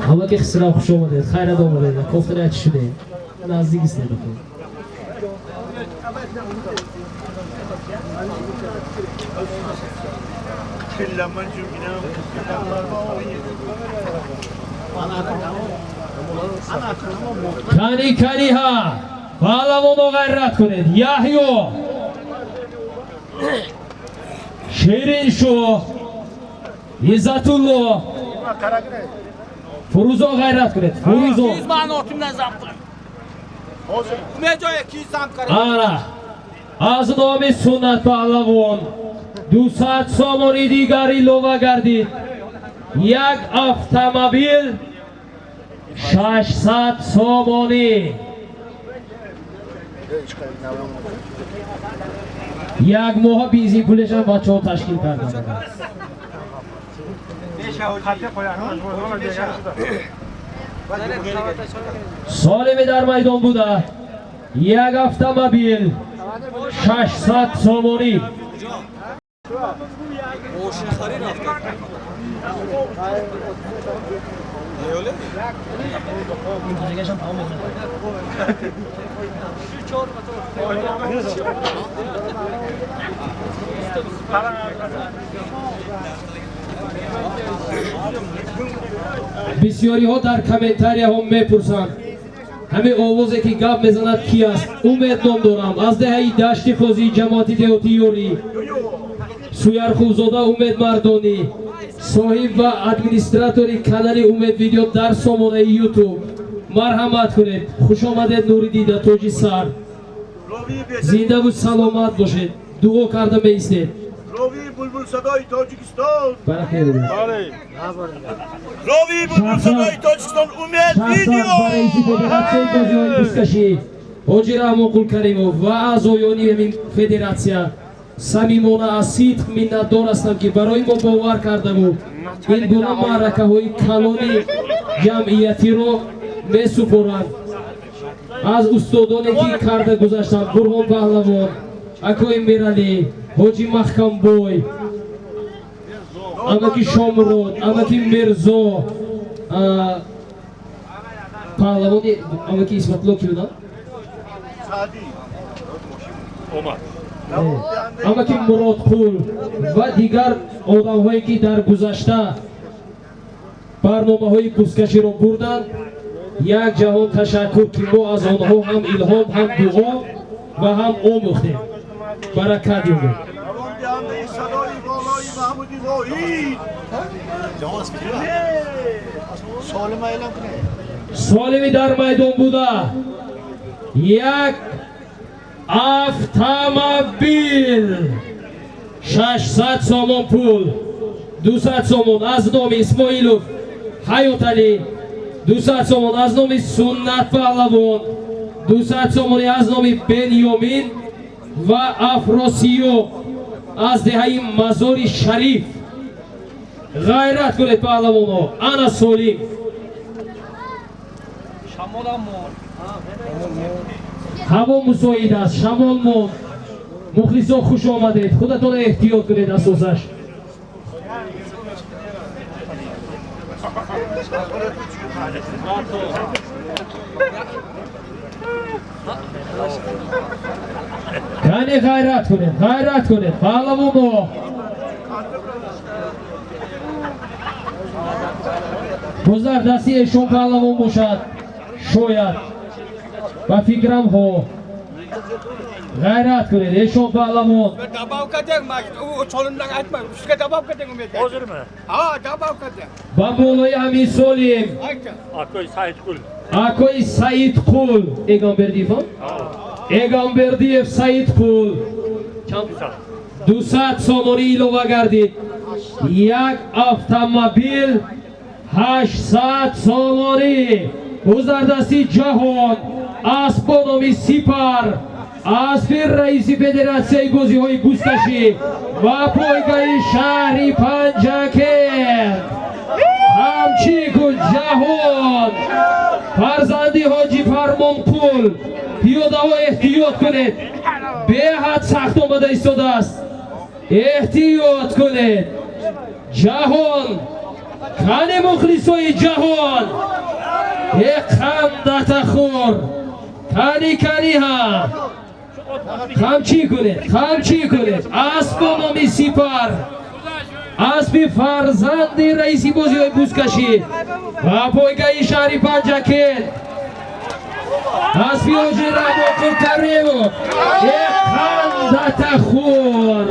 Ҳамаги хисрав, хуш омадед, хайрат омадед. Кофтана чӣ шудем, наздик истед. Кани, каниҳа, паҳлавоно, ғайрат кунед. Яҳё, Шириншоҳ, Иззатулло, Фурӯзон, ғайрат кунед, Фурӯзон. Ана аз номи Суннат паҳлавон 200 сомонӣ дигар илова гардид. Як автомобил 600 сомонӣ. Як моҳа бензин пулешам бачаҳо ташкил карданд. Солими дар майдон буда як автомобил 600 сомонӣ. Бисёриҳо дар комментарияҳо мепурсанд, ҳамин овозе ки гап мезанад ки аст? Умед ном дорам, аз деҳаи Дашти Қозии ҷамоати деҳоти Ёрӣ. Суярхулзода Умед Мардонӣ, соҳиб ва администратори канали Умед Видео дар сомонаи Ютуб. Марҳамат кунед, хушомадед, нури дида, тоҷи сар, зиндаву саломат бошед, дуо карда меистед. Рови булбулсадои Тоҷикистон. Бале. Рови булбулсадои Тоҷикистон, Умед Видео. Шахсан ба раиси федератсияи бозиҳои бузкашӣ Ҳоҷи Раҳмонқул Каримов ва аъзоёни ҳамин федератсия самимона аз сидқ миннатдор ҳастам, ки барои мо бовар кардаву ин гуна маъракаҳои калони ҷамъиятиро месупоранд. Аз устодоне ки карда гузаштанд, Бурҳон Паҳлавон, акои Миралӣ, ҳоҷи Маҳкамбой, амаки Шомурод, амаки Мирзо паҳлавони, амаки Исматулло ки буданд, амаки Муродқул ва дигар одамҳое ки дар гузашта барномаҳои бузкаширо бурданд, як ҷаҳон ташаккур, ки мо аз онҳо ҳам илҳом, ҳам дуо ва ҳам омӯхтем. Баракат ёбед. Солими дар майдон буда як автомобил, 600 сомон пул, 200 сомон аз номи Исмоилов Ҳаёталӣ, 200 сомон аз номи Суннат Паҳлавон, 200 сомони аз номи Бенёмин ва Афросиёб аз деҳаи Мазори Шариф. Ғайрат кунед, паҳлавонҳо! Ана Солим. Ҳаво мусоид аст, шамол монд. Мухлисо, хуш омадед, худатон эҳтиёт кунед асосаш. Кани, ғайрат кунед, ғайрат кунед, паҳлавонҳо! Гузар дасти эшон паҳлавон бошад, шояд, ба фикрам ҳо. Ғайрат кунед, эшон паҳлавон. Ба болои ҳамин Солим акои Саидқул Эгамбердиев, Эгамбердиев Саидқул 200 сомонӣ илова гардид. Як автомобил, 800 сомонӣ. Гузардасти Ҷаҳон, асп бо номи Сипар, аспи раиси федератсияи бозиҳои бузкашӣ ва пойгаи шаҳри Панҷакент, Ҳамчику Ҷаҳон, фарзанди ҳоҷи Фармонқул. Пиёдаҳо, эҳтиёт кунед, беҳад сахт омада истодааст, эҳтиёт кунед. Ҷаҳон кани, мухлисои Ҷаҳон, э қандатахӯр, кани, кани ҳа, қамчӣ кунед, қамчӣ кунед. Асп бо номи Сипар, аспи фарзанди раиси бозиҳои бузкашӣ ва пойгаи шаҳри Панҷакент, аспи ҳоҷи Раҳмонқул Каримов. Э қандатахӯр,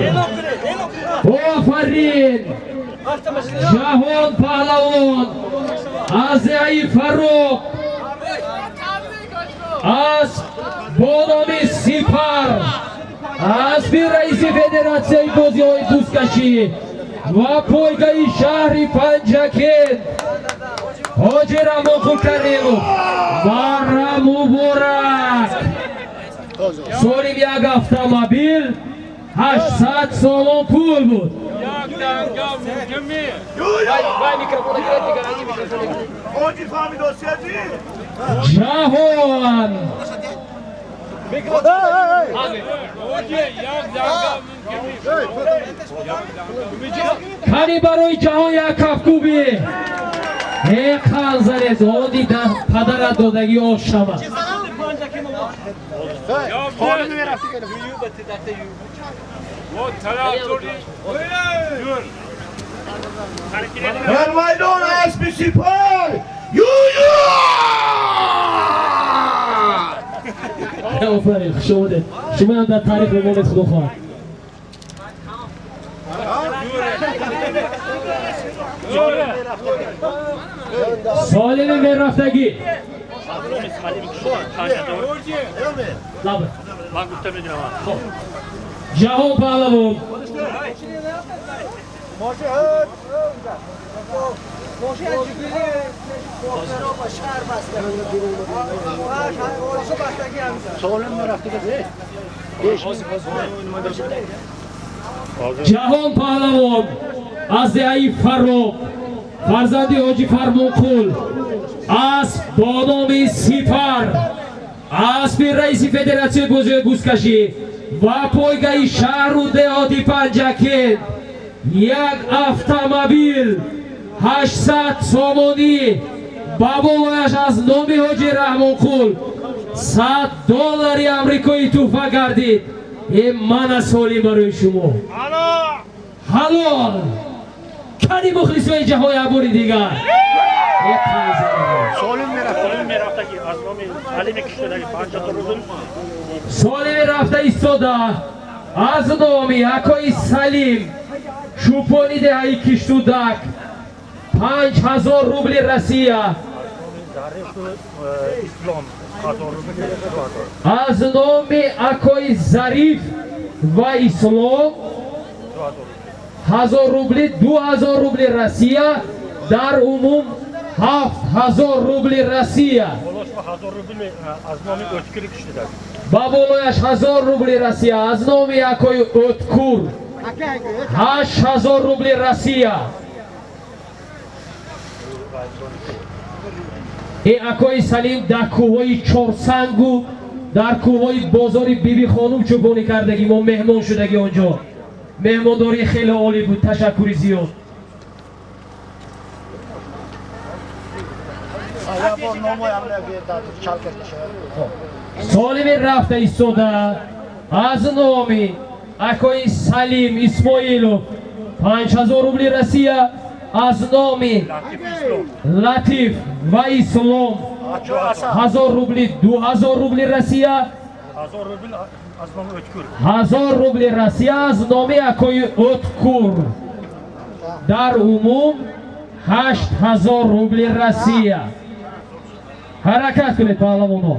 офарин! Ҷаҳон паҳлавон аз деҳаи Фаррух, асп бо номи Сипар, аспи раиси федератсияи бозиҳои бузкашӣ ва пойгаи шаҳри Панҷакент, ҳоҷи Раҳмонқул Каримов. Бара муборак! Солим як автомобил, 800 сомон пул буд. Ҷаҳон. Кани, барои Ҷаҳон як кафкӯбӣ! Э қанзаред, оди падарат додагӣ ош шавад. Дар майдон аспи Сипар, ю-ю! Офарин, хуш омадед. Шумо ҳам дар таърих мемонед, худо хоҳад. Солими мерафтагӣ. Ҷаҳон паҳлавон. Ҷаҳон паҳлавон аз деҳаи Фарроб, фарзанди ҳоҷи Фармонқул, асп бо номи Сипар, аспи раиси федератсияи бозиҳои бузкашӣ ва пойгаи шаҳру деҳоти Панҷакент, як автомобил 800 сомонӣ, ба болояш аз номи ҳоҷи Раҳмонқул 100 доллари амрикоӣ туҳфа гардид. Е мана солим барои шумо ҳалол кани мухлисои ҷаҳони абори дигар. Солими рафта истода аз номи акои Салим, чӯпони деҳаи Киштудак, 5000 рубли Россия, аз номи акои Зариф ва Ислом 1000 рубли, 2000 рубли Россия, дар умум 7000 рубли Россия. Ба болояш 1000 рубли Россия аз номи акои Ӯткур, 8000 рубли Россия. Э акои Салим дар кӯҳҳои Чорсангу дар кӯҳҳои бозори Бибихонум чӯпонӣ кардагӣ, мо меҳмон шудагӣ онҷо. Меҳмондорӣ хеле олӣ буд, ташаккури зиёд. Солими рафта истода аз номи акои Салим Исмоилов 5000 рубли Россия, аз номи Латиф ва Ислом 1000 рубли, 2000 рубли Россия, 1000 рубли Россия аз номи акои Ӯткур, дар умум 8000 рубли Россия. Ҳаракат кунед паҳлавонҳо.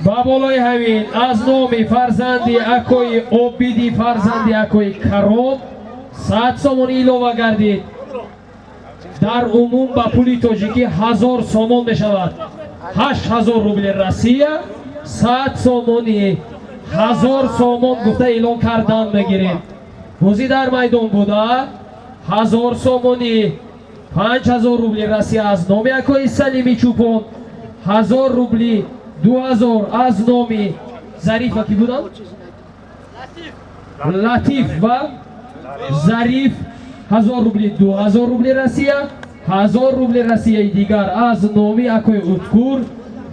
Ба болои ҳамин аз номи фарзанди акои Обиди, фарзанди акои Каром, 100 сомон илова гардид. Дар умум ба пули тоҷикӣ 1000 сомон мешавад. 8000 рубли Россия, 100 сомони, 1000 сомон гуфта эълон кардан мегирем. Бозӣ дар майдон буда 1000 сомони, 5000 рубли Россия аз номи акои Салими чӯпон, 1000 рубли, 2000 аз номи Зарифа ки буданд? Латиф ва Зариф 1000 рубли, 2000 рубли Россия, 1000 рубли Россияи дигар аз номи акои Ӯткур,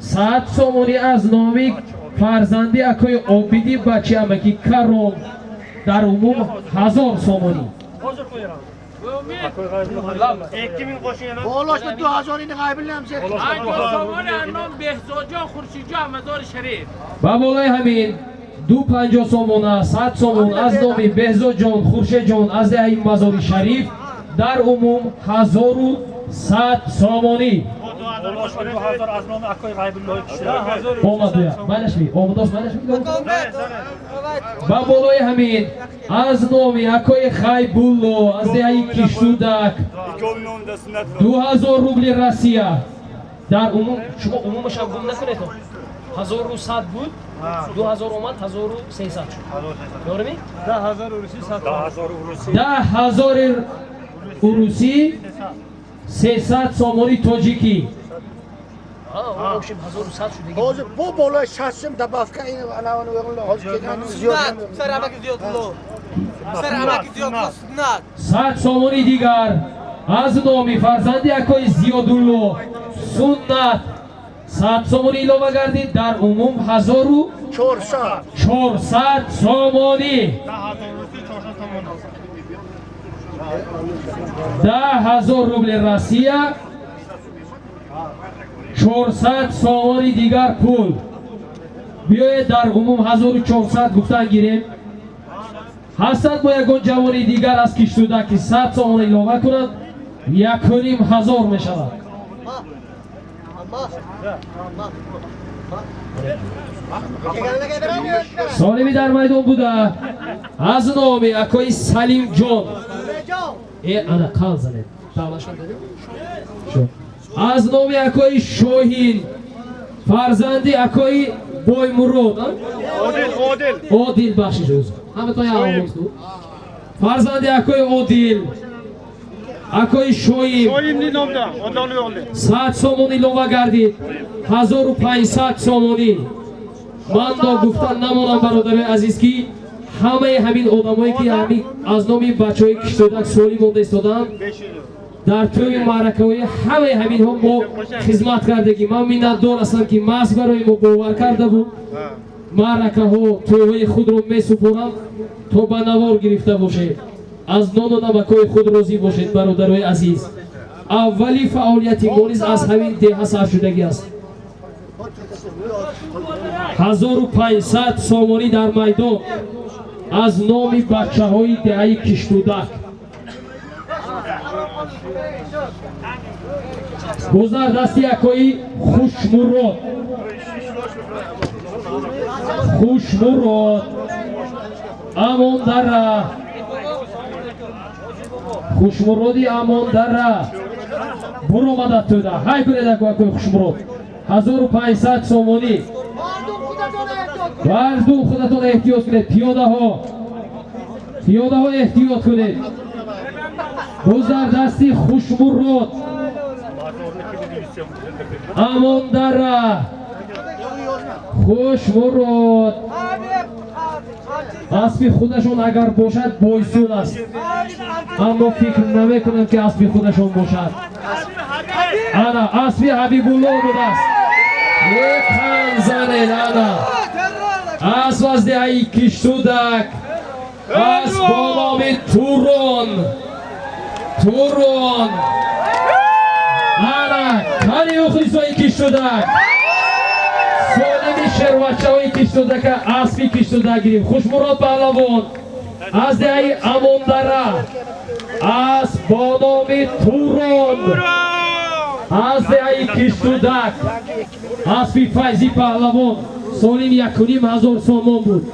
100 сомонӣ аз номи фарзанди акои Обиди, бачи амаки Каром, дар умум 1000 сомонӣ. Ба болои ҳамин 250 сомона, 100 сомон аз номи Беҳзодҷон, Хуршедҷон аз деҳаи Мазори Шариф, дар умум 1100 сомонӣ. Ба болои ҳамин аз номи акои Хайбулло аз деҳаи Киштудак 2000 рубли Россия. Дар умум шумо умумашам гум накунед, 1100 буд, 2000 омад, 1300 шуд. Дореми? 10000 урусӣ, 300 сомони тоҷикӣ. Hozir bu болои 6 сум добавка ин анавани ҳозир келган зиёд. 100 сомони дигар аз номи фарзанди акои Зиёдулло Суннат, 100 сомонӣ илова гардид, дар умум 1400 сомонӣ. 10000 рубли Россия, 400 сомони дигар пул. Биёед, дар умум 1400 гуфтан гирем. Ҳастад бо ягон ҷавони дигар аз Киштуда, ки 100 сомон илова кунад, 1500 мешавад. Солими дар майдон буда аз номи акои Салимҷон, ана қал занед, аз номи акои Шоҳин, фарзанди акои Боймурод Одил, бахшиш, ҳаматон як, фарзанди акои Одил, акои Шоим 100 сомон илова гардид, 1500 сомонӣ. Ман ногуфта намонам, бародарои азиз, ки ҳамаи ҳамин одамое, ки аз номи бачаҳои Киштодак солим монда истоданд, дар тӯи маъракаҳои ҳамаи ҳаминҳо мо хизмат кардагӣ. Ман миннатдор ҳастам, ки маҳз барои мо бовар карда буд, маъракаҳо, тӯйҳои худро месупорам, то ба навор гирифта бошед. Аз нону намакҳои худ розӣ бошед, бародарои азиз. Аввали фаъолияти мо низ аз ҳамин деҳа саршудагӣ аст. 1500 сомонӣ дар майдон аз номи бачаҳои деҳаи Киштудак. Гузар дасти акои Хушмурод, Хушмурод Амондара, Хушмуроди Амондара буромада тӯда. Ҳай кунед, акои Хушмурод, 1500 сомонӣ. Мардум, худатон эҳтиёт кунед, пиёдаҳо, пиёдаҳо, эҳтиёт кунед. Гузар дасти Хушмурод Амондара, Хушмурод. Аспи худашон агар бошад, бойсун аст, аммо фикр намекунам, ки аспи худашон бошад. Ана аспи Ҳабибулло будааст. Қан занед, ана асп аз деҳаи Киштудак, асп бо номи Турон, Турон. Ана кани мухлисои Киштудак, солими шервачаҳои Киштудака аспи Киштудак гирифт. Хушмурод Паҳлавон аз деҳаи Амондара, асп бо номи Турон аз деҳаи Киштудак, аспи Файзи Паҳлавон, солим 1500 сомон буд.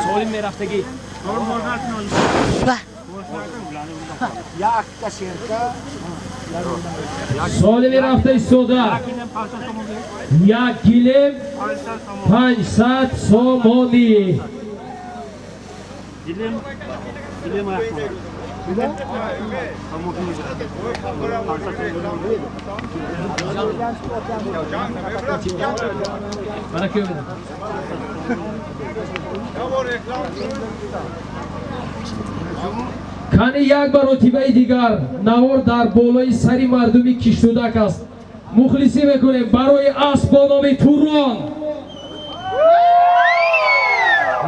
Солим мерафтагӣ. Солими рафта истода, як гилем 500 сомонӣ. Кани як маротибаи дигар навор дар болои сари мардуми Киштудак аст. Мухлисӣ мекунем барои асп бо номи Турон.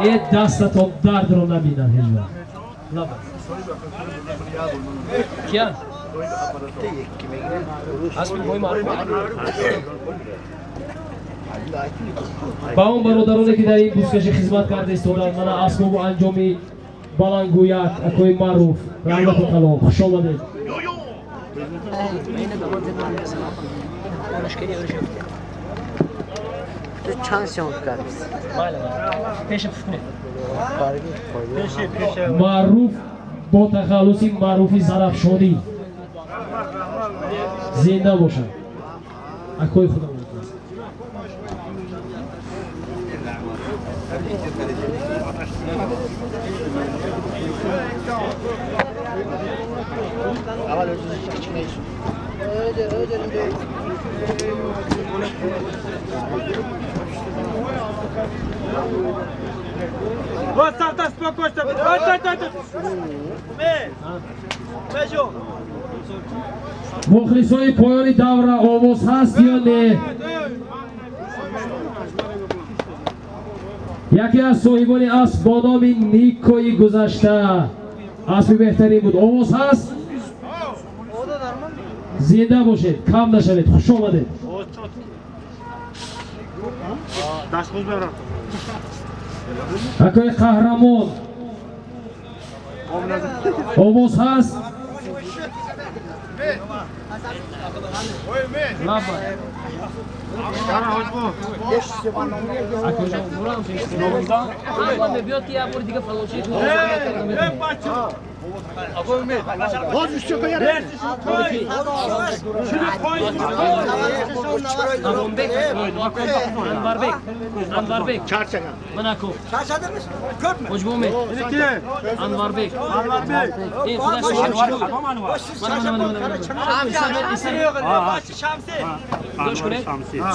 Е, дастатон дардро набинад ҳеҷ вақт. Кия? Аспи бой маъруф. Ба он бародароне, ки дар ин бузкашӣ хизмат карда истоданд, мана асбобу анҷоми баландгӯяк, акои Маъруф, раҳмати калом, хуш омадед. Чанд съёмка кардиз? Пеша пуф кунед. Маъруф бо тахаллуси Маъруфи Зарафшонӣ зинда бошад, акои худам. Avval o'zingiz kichkina. Мухлисои поёни давра, овоз ҳаст ё не? Яке аз соҳибони асп бо номи Никои гузашта аспи беҳтарин буд. Овоз ҳаст? Зинда бошед, кам нашавед, хуш омадед. Акои Қаҳрамон, овоз ҳаст? Мебиёд ки як бори дига фалончи. Анварбек, Анварбек, манаку Ҳоҷибомед, Анварбек, ин худаш. Гӯш кунед,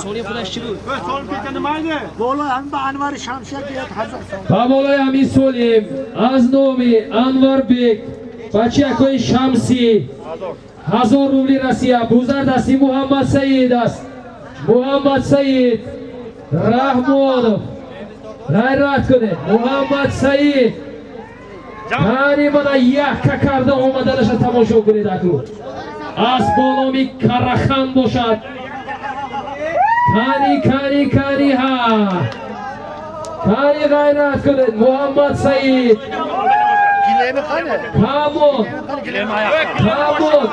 соли худаш чӣ буд? Ба болои ҳамин солим аз номи Анварбек, бачаакои Шамсӣ, 1000 рубли Россия. Бузар дасти Муҳаммад Саид аст. Муҳаммад Саид Раҳмонов, ғайрат кунед. Муҳаммад Саид ҳани мана якка карда омаданаша тамошо кунед. Аку асп бо номи Карахан бошад. Кани, кани, кани, ҳа, кани, ғайрат кунед. Муҳаммад Саид, камон, камон,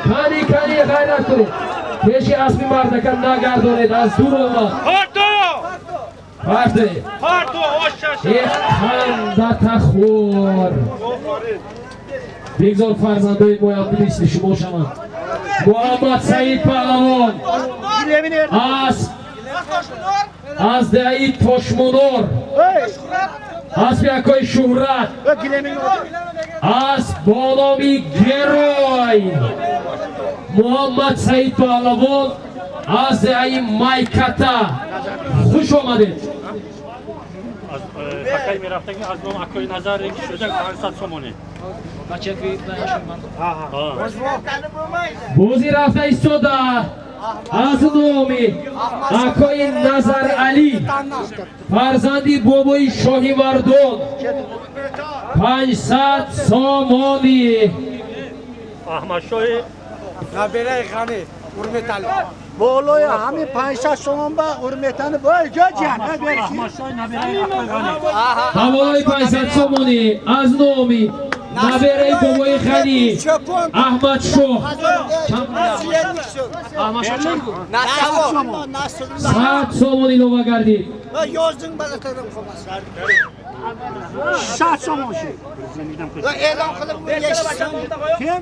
кани, кани, ғайрат кунед. Пеши аспи мардака нагардонед, аз дур омад. Парте хандатахӯр, бигзор фарзандои моям мисли шумо шаванд. Муҳаммад Саид Паҳлавон, асп аз деҳаи Тошмунор, аспи акои Шӯҳрат, асп бо номи Герой. Муҳаммад Саид Паҳлавон аз деҳаи Майката, хуш омадед. Акай мерафтагӣ аз ном акои Назар шуда 500 сомонӣ. Бозӣ рафта истода аз номи акои Назар Алӣ, фарзанди бобои Шоҳимардон, 500 сомонӣ. Аҳмадшоҳи набераи Ғанӣ Урметали болои ҳамин 500 сомон ба Урметани бой ҷоҷан. Аҳмадшоҳи набераи акои Ғанӣ. Ба болои 500 сомонӣ аз номи набераи бобои Ғанӣ Аҳмадшоҳ. Аҳмадшоҳ чанд буд? 100 сомон илова гардид. 100 сомон шуд. E'lon qilib kim?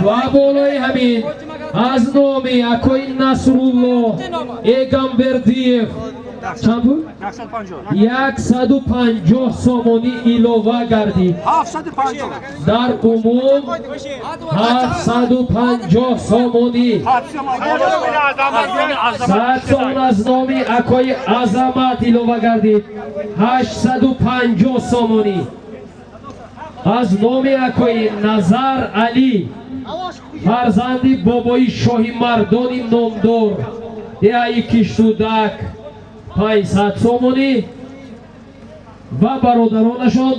Ва болои ҳамин аз номи акои Насрулло Эгамбердиев чанд буд? 150 сомонӣ илова гардид. Дар умум 750 сомонӣ. 100 сомон аз номи акои Азамат илова гардид, 850 сомонӣ. Аз номи акои Назар Алӣ, фарзанди бобои Шоҳимардони номдор, деҳаи Киштудак, 500 сомонӣ ва бародаронашон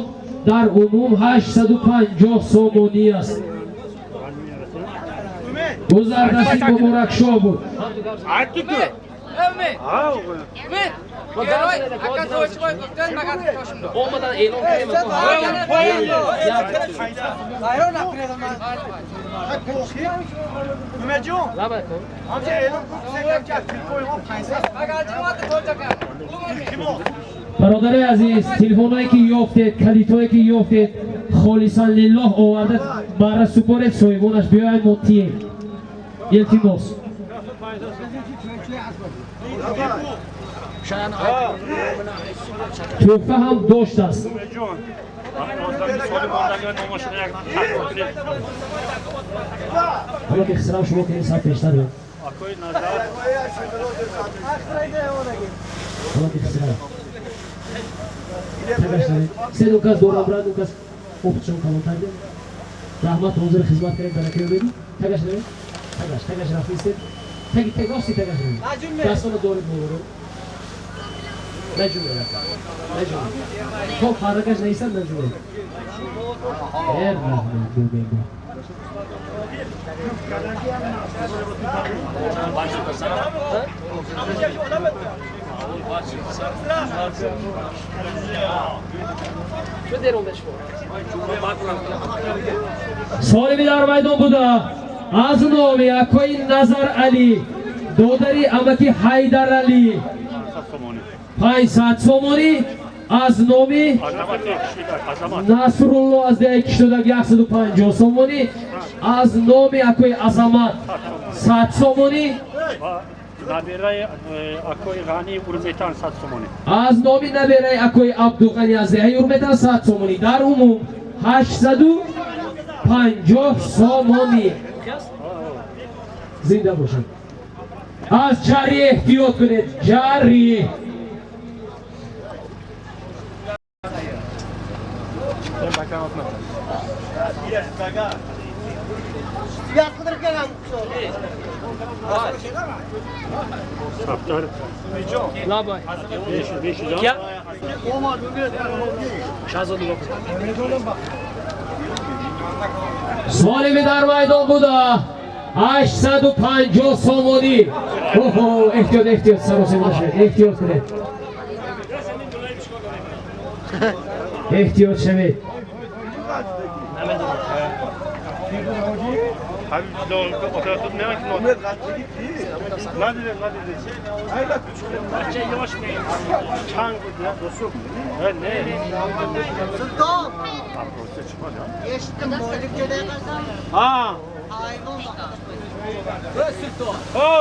дар умум 850 сомонӣ аст. Гузардасти Муборакшоҳ буд. Омадан эълон кардем. Бародари азиз, телефонҳое ки ёфтед, калидҳое ки ёфтед, холисан лиллоҳ оварда бара супоред, соҳибонаш биёяд, мо тием. Илтимос. Тӯҳфа ҳам доштааст. Ҳоло ки хисрав шумо кунед, сар пештар бед. Ҳоло ки хисрав. Се ду кас дорам брат, ду кас опытшон калонтар дем. Раҳмат, ҳозир хизмат кардем, барака ёбед. Tagaш навед? Tagaш, tagaш рафтистед. Таги тег ости tagaш навед. Дастона доред болоро. Наҷумед. Наҷумед. То фаракаш наистад, наҷумед. Э раҳмат, бубен. Солими дар майдон буда аз номи акои Назар Али, додари амаки Ҳайдар Али, 500 сомонӣ. Аз номи Насрулло аз деҳаи Киштодак 150 сомонӣ. Аз номи акои Азамат 100 сомонӣ. Набираи акои Ғани Урметан 100 сомонӣ. Аз номи набираи акои Абдуғани аз деҳаи Урметан 100 сомонӣ. Дар умум 850 сомонӣ. Зинда бошед. Аз ҷарӣ эҳтиёт кунед, ҷарӣ. Лабай. Кия? Шаҳзод нигоҳ кун. Солими дар майдон буда 850 сомонӣ. Оҳо, эҳтиёт, эҳтиёт, саросема нашавед, эҳтиёт кунед. Эҳтиёт шавед. Sulton. Eshitdim, boylik jo'day qilsam. Ha. Hayvon baqadi. Ho!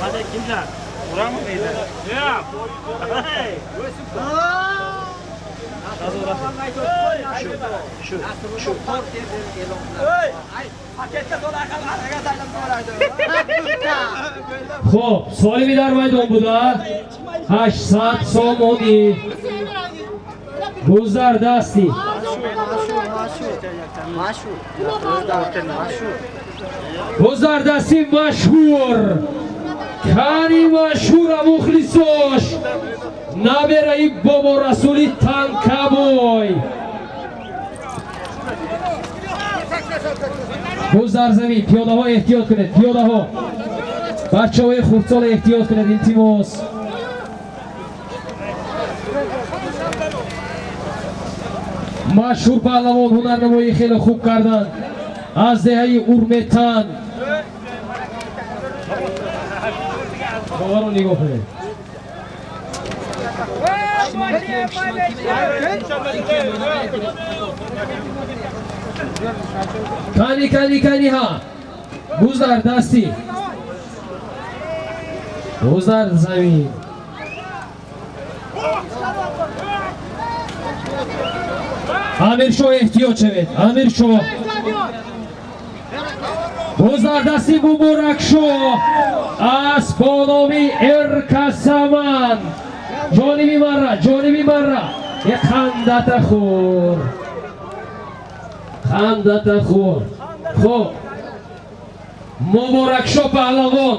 Hadi kimler? Uran mı mıydı? Ya. Hey. Хоб, солими дар майдон буда 800 сомонӣ. Гузар дастӣ. Гузар дасти машҳур. Кани машҳура мухлисош. Набераи бобо Расули Танкабой. Гузар замин, пиёдаҳо эҳтиёт кунед, пиёдаҳо. Бачаҳои хурдсол эҳтиёт кунед, илтимос. Машҳур паҳлавон ҳунарнамоии хеле хуб карданд аз деҳаи Урметан. Боварро нигоҳ кунед. Кани, кани, кани ҳа. Гузар дастӣ. Гузар замин. Амиршоҳ эҳтиёт шавед, Амиршоҳ. Гузар дасти Муборакшоҳ аз бо номи Эркасаман. Ҷониби марра, ҷониби марра. Е хандата хӯр. Хандата хӯр. Хуб. Муборакшоҳ паҳлавон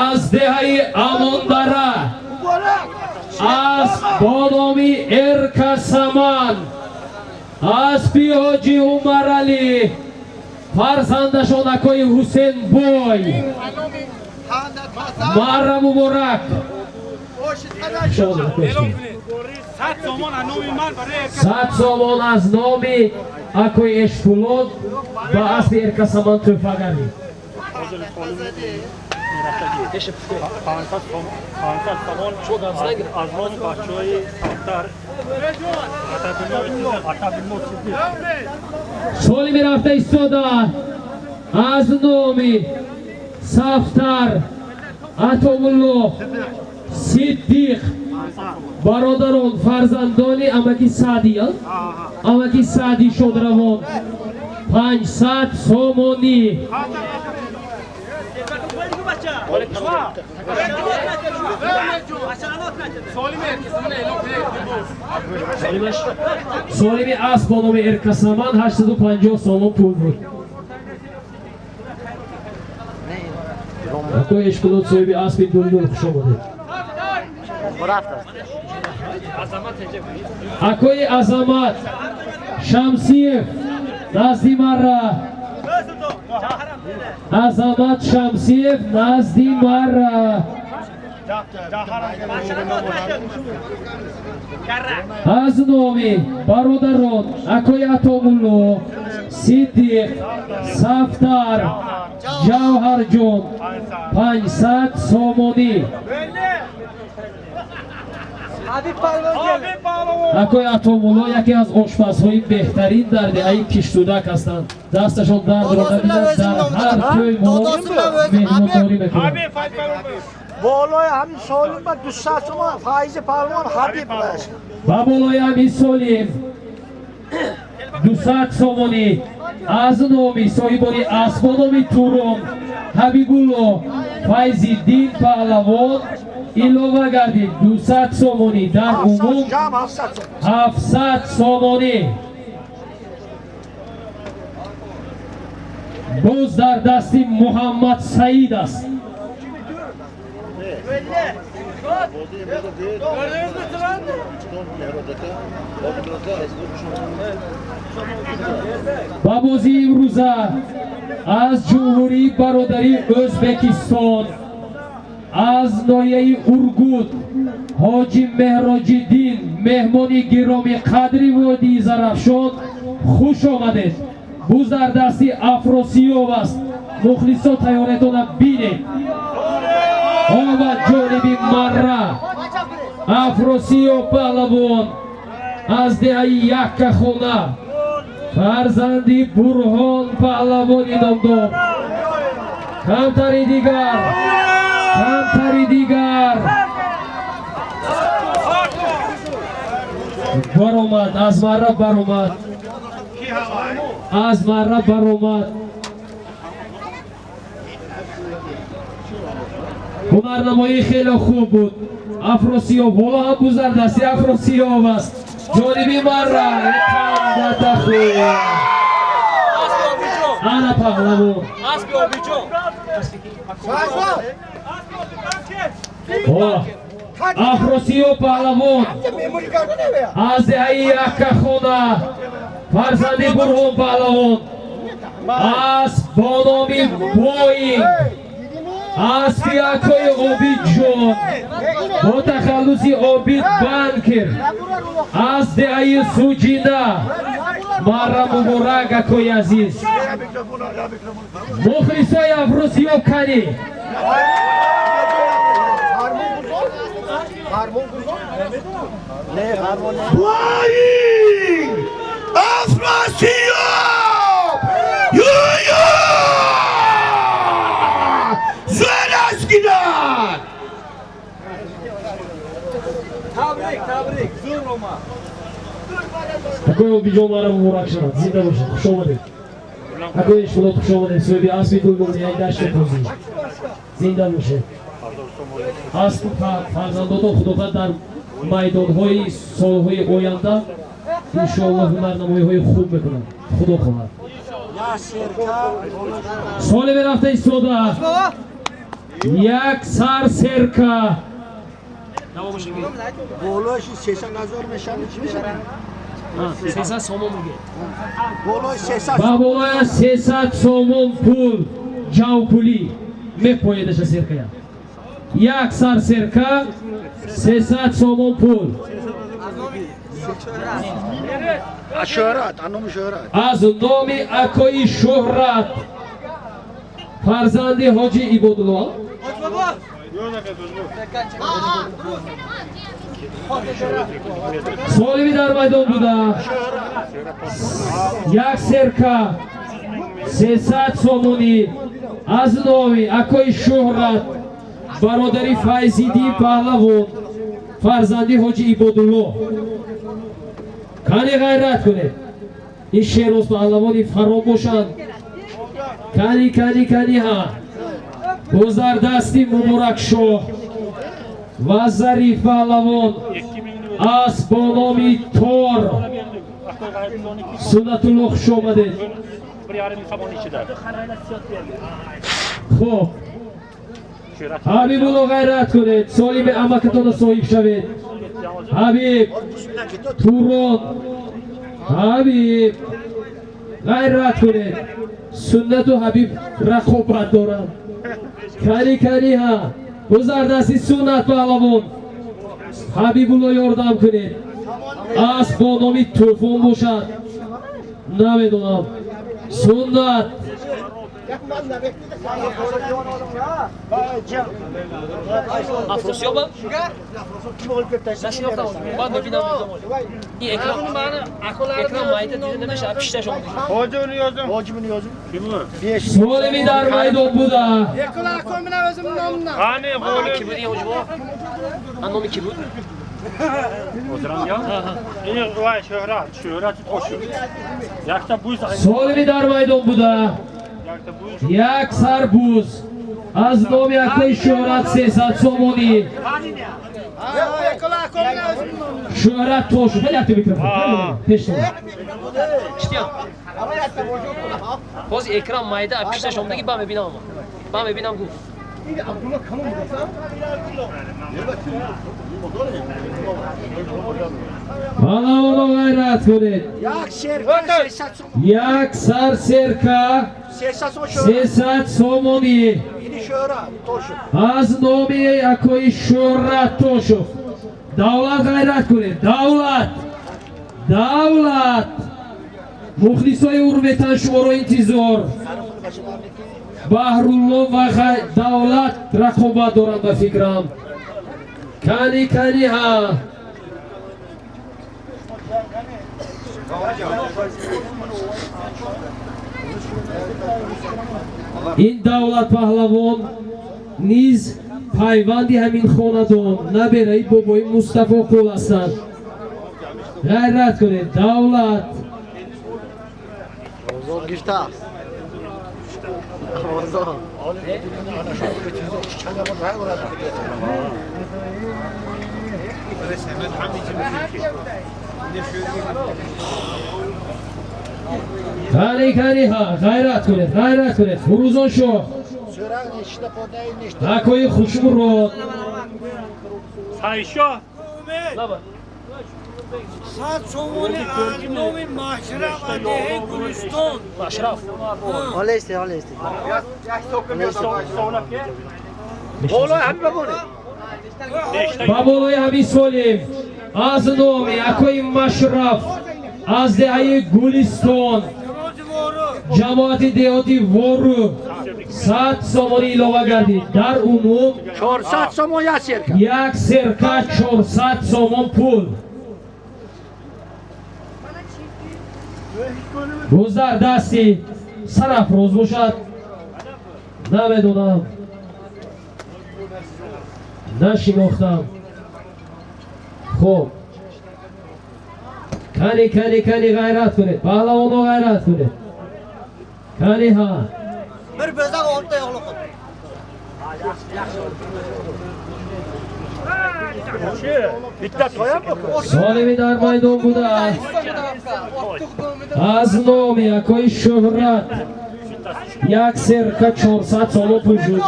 аз деҳаи Амондара аз бо номи Эркасаман аспи ҳоҷи Умаралӣ, фарзандашон акои Ҳусенбой. Марра муборак. 100 сомон аз номи акои Эшфулод ба аспи Эркасаман тӯҳфа гардид. 500 сомон аз номи бачаҳои Сафтар Атабилмо Сиддиқ. Солими рафта истода аз номи Сафтар Атомулло Сиддиқ, бародарон, фарзандони амаки Саъдӣ, амаки Саъдӣ шодравон, 500 сомонӣ. Солими асп бо номи Эркасаман 850 сомон пул буд. Акои Эшкулот соҳиби аспи дулдул, хуш омадед. Акои Азамат Шамсиев назди марра. Азамат Шамсиев назди марра. Аз номи бародарон акои Атомулло, Сиддиқ, Сафтар, Ҷавҳарҷон 500 сомонӣ. Акои Атомулло яке аз ошпазҳои беҳтарин дар деҳаи Киштудак ҳастанд. Дасташон дардро набинад, дар ҳар ҷой мо меҳмондорӣ мекунанд. Болои ҳамин солим ба 200 сомон Файзи паҳлавон Ҳабиб аст. Ба болои ҳамин солим 200 сомонӣ аз номи соҳибони асбо номи Турон Ҳабибулло Файзиддин паҳлавон илова гардид 200 сомонӣ, дар умум 700 сомонӣ. Боз дар дасти Муҳаммад Саид аст. Ба бозии имрӯза аз ҷумҳурии бародарии Ӯзбекистон аз ноҳияи Ургут ҳоҷи Меҳроҷиддин меҳмони гироми қадри водии Зарафшон хуш омадед. Буз дар дасти Афросиёб аст. Мухлисо тайёриятона бинед. Омад ҷониби марра Афросиёб паҳлавон аз деҳаи Яккахона, фарзанди Бурҳон паҳлавони номдор. Камтари дигар, камтари дигар баромад, аз марра баромад, аз марра баромад. Ҳунарнамоӣ хеле хуб буд. Афросиёб ҳоло ҳам буз дар дасти Афросиёб аст. Ҷониби марра қандата хуб. Ана паҳлавон. Афросиёб паҳлавон аз деҳаи Яккахона, фарзанди Бурҳон паҳлавон, асп бо номи Боинг, аспи акои Обидҷон бо тахаллуси Обид Банкер аз деҳаи Суҷина. Марра муборак, акои азиз. Мухлисои Афросиёб канӣ? Боинг Афросиёб Ю-ю! Зӯр Табрик, табрик, зӯр омад. Акои Обиҷон марра муборак шавад. Зинда бошед, хуш омадед. Акои Ишқулот хуш омадед. Соҳиби аспи дулгони як дашти қозӣ. Зинда бошед. Асп фарзандотон худохоҳад дар майдонҳои солҳои оянда иншоаллоҳ ҳунарнамоиҳои хуб мекунанд. Худо хоҳад. Соли мерафта истода як сар серка. Болои 300 ҳазор мешавад, чӣ мешавад? 300 сомон мегӯяд. Болои 300. Ба болои 300 сомон пул ҷавпулӣ мепоедаша серкая. Як сар серка 300 сомон пул. Шӯҳрат, аз номи Шӯҳрат. Аз номи акои Шӯҳрат, фарзанди ҳоҷи Ибодулло. Солими дар майдон буда як серка 300 сомонӣ аз номи акои Шӯҳрат, бародари Файзиддин паҳлавон, фарзанди ҳоҷи Ибодулло. Кани ғайрат кунед, ин шероз паҳлавони фаро бошанд. Кани, кани, кани ҳа. Боз дар дасти Муборакшоҳ ва Зариф паҳлавон асп бо номи Тор. Суннатулло хуш омадед. Хуб, Ҳабибулло ғайрат кунед, солими амакатонро соҳиб шавед. Ҳабиб Турон, Ҳабиб, ғайрат кунед. Суннату Ҳабиб рақобат доранд. Кани, кани ҳа, гузар дасти Суннат паҳлавон. Ҳабибулло, ёрдам кунед. Асп бо номи Тӯфон бошад, намедонам. Суннат. Афросиёба? Нашинохтам, баъд мебинам. Ин экран, экран майда дида намешавад, пишташ омада. Солими дар майдон буда. Ки буд ин, ҳоҷибо? А номи ки буд? Ин вай Шӯҳрат, Шӯҳрат Тошев. Якта буз. Солими дар майдон буда. Якта буз. Як сар буз аз номи акои Шӯҳрат, 300 сомонӣ. Шӯҳрат Тошев, хеле якта микрофон пештон. Читиям? Боз экран майда, пишташ омадаги, ба мебинам. Ба мебинам гуфт. Паҳлавоно, ғайрат кунед. Як серка 300 сом. Як сар серка 300 сом Шӯҳрат. 300 сомонӣ. Ини Шӯҳрат Тошев. Аз номи акои Шӯҳрат Тошев. Давлат, ғайрат кунед, давлат, давлат. Мухлисои Урметан шуморо интизор. Баҳрулло ва Давлат рақобат доранд, ба фикрам. Кани, кани ҳа. Ин Давлат паҳлавон низ пайванди ҳамин хонадон, набераи бобои Мустафо Қул ҳастанд. Ғайрат кунед, Давлат. Бозор гирифтааст. Бозор. Кани, кани ҳа, ғайрат кунед, ғайрат кунед. Фурӯзон шоҳ, Шӯҳрат нешта подаи нешта. Акои Хушмурод. Сайшо. Лаба. 100 сомони аз номи Машраф аз деҳаи Гулистон. Машраф. Олести, олести. Болои ҳамин бабоне. Ба болои ҳамин солим аз номи акои Машраф аз деҳаи Гулистон, ҷамоати деҳоти Вору, 100 сомонӣ илова гардид. Дар умум 400 сомон як серка. Як серка 400 сомон пул. Гузар дасти Сарафроз бошад, намедонам, нашинохтам. Хуб, кани, кани, кани, ғайрат кунед, паҳлавоно, ғайрат кунед. Кани ҳа. Bir bo'zaq oltita yo'qliq. Bitta toyam bu. Солими дар майдон буда аз номи акои Шӯҳрат як серка 400 сомон пул шуд.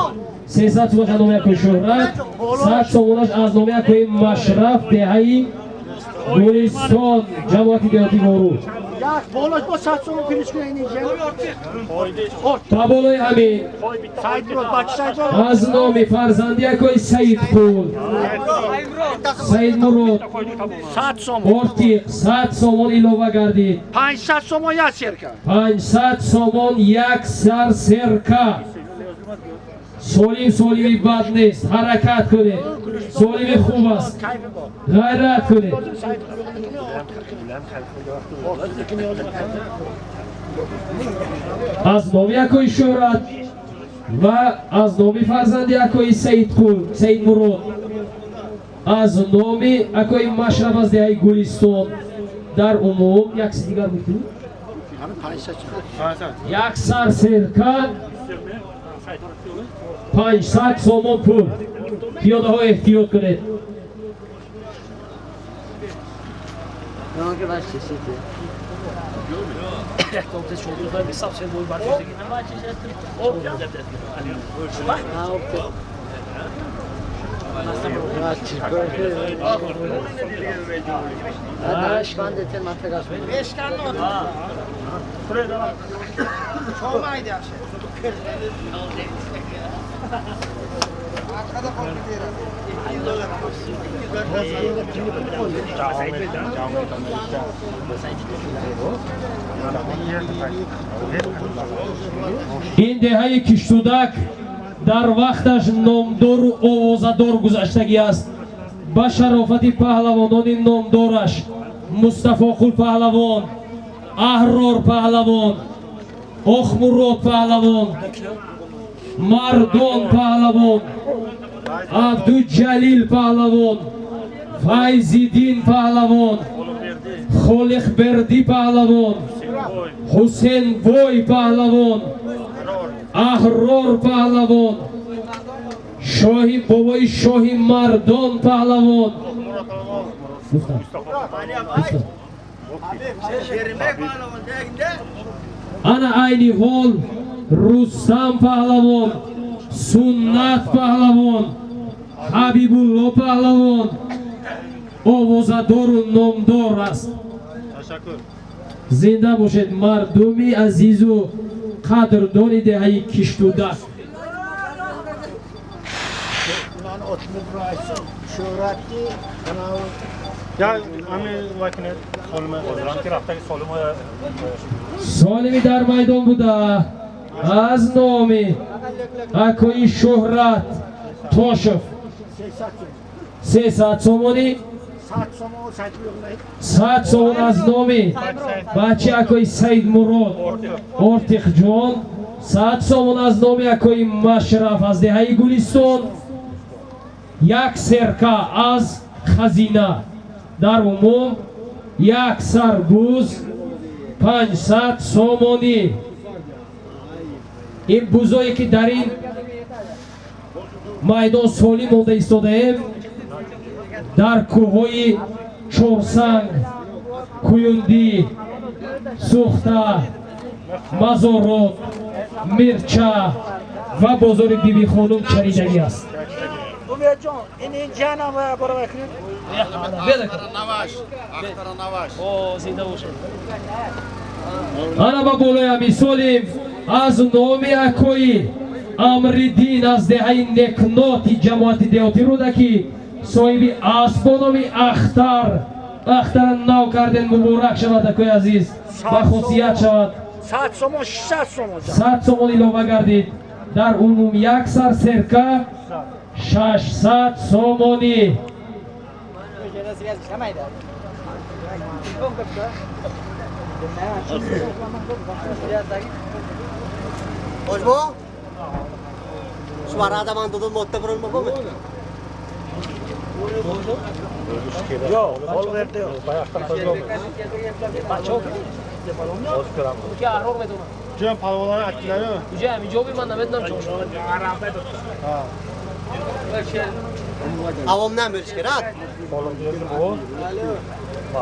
300 сомонаш аз номи акои Шӯҳрат, 100 сомонаш аз номи акои Машраф, деҳаи Гулистон, ҷамоати деҳоти Вору. Як болош бо 100 сомон плюс кунед инҷа. Ба болои ҳамин Саид Мурод, бача Саид Мурод. аз номи фарзанди акои Саидқул, Саидмурод 100 сомон. Ортиқ, 100 сомон илова гардид. 500 сомон як серка. 500 сомон як сар серка. Солим, солими бад нест, ҳаракат кунед, солими хуб аст, ғайрат кунед. Аз номи акои Шӯҳрат ва аз номи фарзанди акои Саидқул, Саидмурод, аз номи акои Машраф аз деҳаи Гулистон, дар умум як чиз дигар буд. Як сар серка 500 сомон пул. Пиёдаҳо, эҳтиёт кунед. Yo'q, bash chesiti. Якта шогирдҳои бисаб сел бой барчиштаги. Ha, o'pti. Ин деҳаи Киштудак дар вақташ номдору овозадор гузаштагӣ аст. Ба шарофати паҳлавонони номдораш Мустафоқул паҳлавон, Аҳрор паҳлавон, Охмурод паҳлавон, Мардон паҳлавон, Абдуҷалил паҳлавон, Файзиддин паҳлавон, Холиқбердӣ паҳлавон, Ҳусенбой паҳлавон, Аҳрор паҳлавон, шоҳи бобои шоҳи Мардон паҳлавон. Ана айни ҳол Рустам паҳлавон, Суннат паҳлавон, Ҳабибулло паҳлавон овозадору номдор аст. Зинда бошед мардуми азизу қадрдони деҳаи Киштудак. Солими дар майдон буда аз номи акои Шӯҳрат Тошев 300 сомонӣ, 100 сомон аз номи бачи акои Саидмурод Ортиқҷон, 100 сомон аз номи акои Машраф аз деҳаи Гулистон, як серка аз хазина, дар умум як сарбуз 500 сомонӣ. Ин бузое ки дар ин майдон солим монда истодаем, дар кӯҳҳои Чорсанг, Куюндӣ, Сӯхта, Мазорот, Мирча ва бозори Бибихонум чаридагӣ аст. Ана ба болои ҳамин солим аз номи акои Амриддин аз деҳаи Некноти ҷамоати деҳоти Рӯдакӣ соҳиби асп бо номи Ахтар, Ахтара нав карден, муборак шавад акои азиз, ба хусият шавад. 100 сомон, 600 сомон, 100 сомон илова гардид. Дар умум як сар серка 600 сомонӣ. Ojbo? Şu arada ben dedim motta burun mu bu? Yo'q, qol verdi yo'q. Ки Аҳрор медонад. Ҷон палвонларni aytdilar-ku. Уҷа ҳамин ҷоби ман намедонам чӣ шуд. Avomdan bo'lish kerak.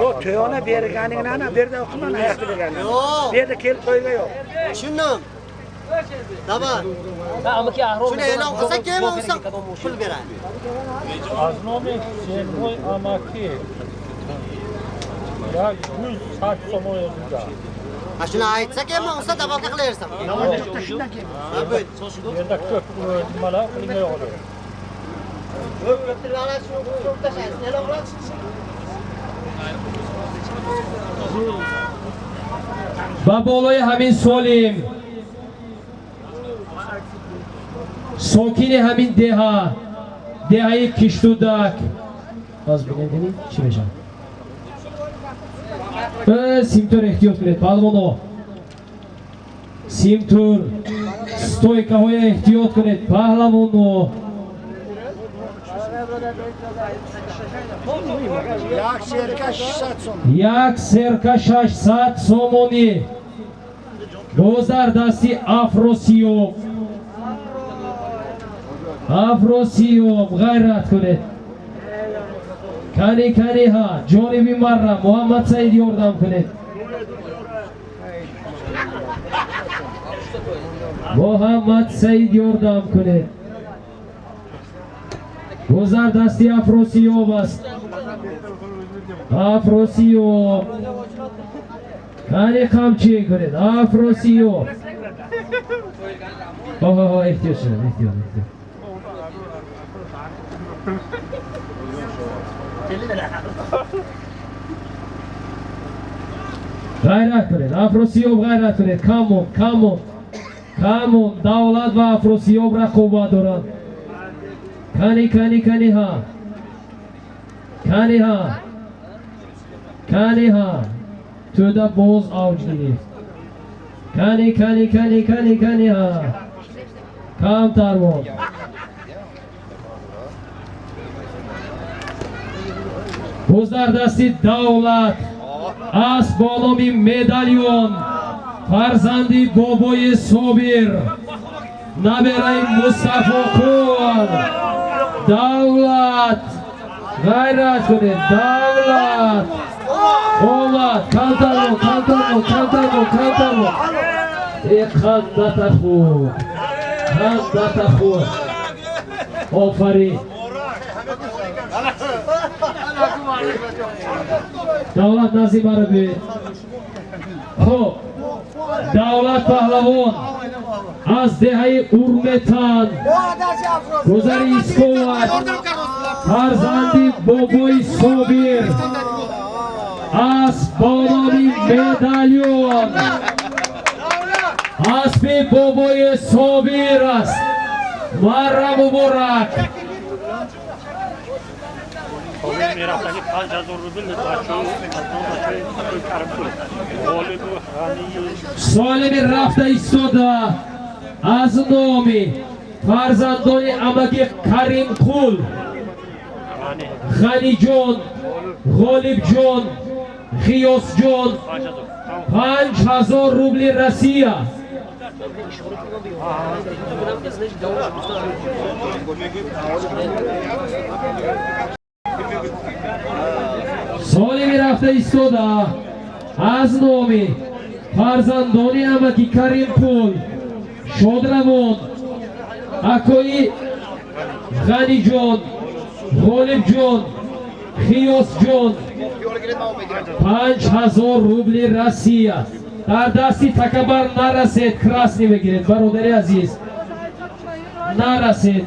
Yo'q, to'yona berganingni ana bu yerda o'qima, ayaqda berganing. Yo'q. Bu yerda kelib to'yga yo'q. Tushundim. Daba. Ha, amaki Аҳрор Shuni e'lon qilsa keyin bo'lsa pul beradi. Аз номи Сенбой амаки як 100 сомон yozilgan. Ha shuni aytsa keyin bo'lsa dabaka qilaversan. Ha, bu. Bu yerda ko'p nimalar qilingan yo'q. Ба болои ҳамин солим сокини ҳамин деҳа, деҳаи Киштудак, боз бинед чӣ мешавад. Симтур эҳтиёт кунед паҳлавоно, симтур стойкаҳоя эҳтиёт кунед паҳлавоно. Як серка 600 сомон. Як серка 600 сомонӣ. Боз дар дасти Афросиёб. Афросиёб ғайрат кунед. Кани кани ҳа, ҷониби марра Муҳаммад Саид ёрдам кунед. Муҳаммад Саид ёрдам кунед. Боз дар дасти Афросиёб аст. Афросиёб. Кани қамчин кунед. Афросиёб. Ҳо, эҳтиёт шавед, эҳтиёт, эҳтиёт. Ғайрат кунед, Афросиёб, ғайрат кунед. Камон, камон, камон. Давлат ва Афросиёб рақобат доранд. Кани, кани, кани ҳа. Кани ҳа. Кани ҳа. Тӯда боз авҷ гирифт. Кани, кани, кани, кани, кани ҳа. Камтар монд. Боз дар дасти Давлат аст бо номи Медальон, фарзанди бобои Собир, набераи Мустафоқул. Давлат, ғайрат кунед, Давлат. Омад, камтар монд, камтар монд, камтар монд, камтар монд. Э, қандата хӯр, қандата хӯр. Офарин. Давлат назди маро биёед. Хуб, Давлат паҳлавон аз деҳаи Урметан, гузари Исковат, фарзанди бобои Собир, асп бо номи Медальон, аспи бобои Собир аст. Марра муборак. Мерафтаги 5000 рубл бачаҳои Каримқул, Ғолибу Ғанию. Солими рафта истода аз номи фарзандони амаки Каримқул, Ғаниҷон, Ғолибҷон, Ғиёсҷон, 5000 рубли Россия. Солими рафта истода аз номи фарзандони амаки Каримқул, шодравон акои Ғаниҷон, Ғолибҷон, Хиёсҷон, 5000 рубли Россия. Дар дасти такабар нарасед, красный мегиред, бародари азиз, нарасед.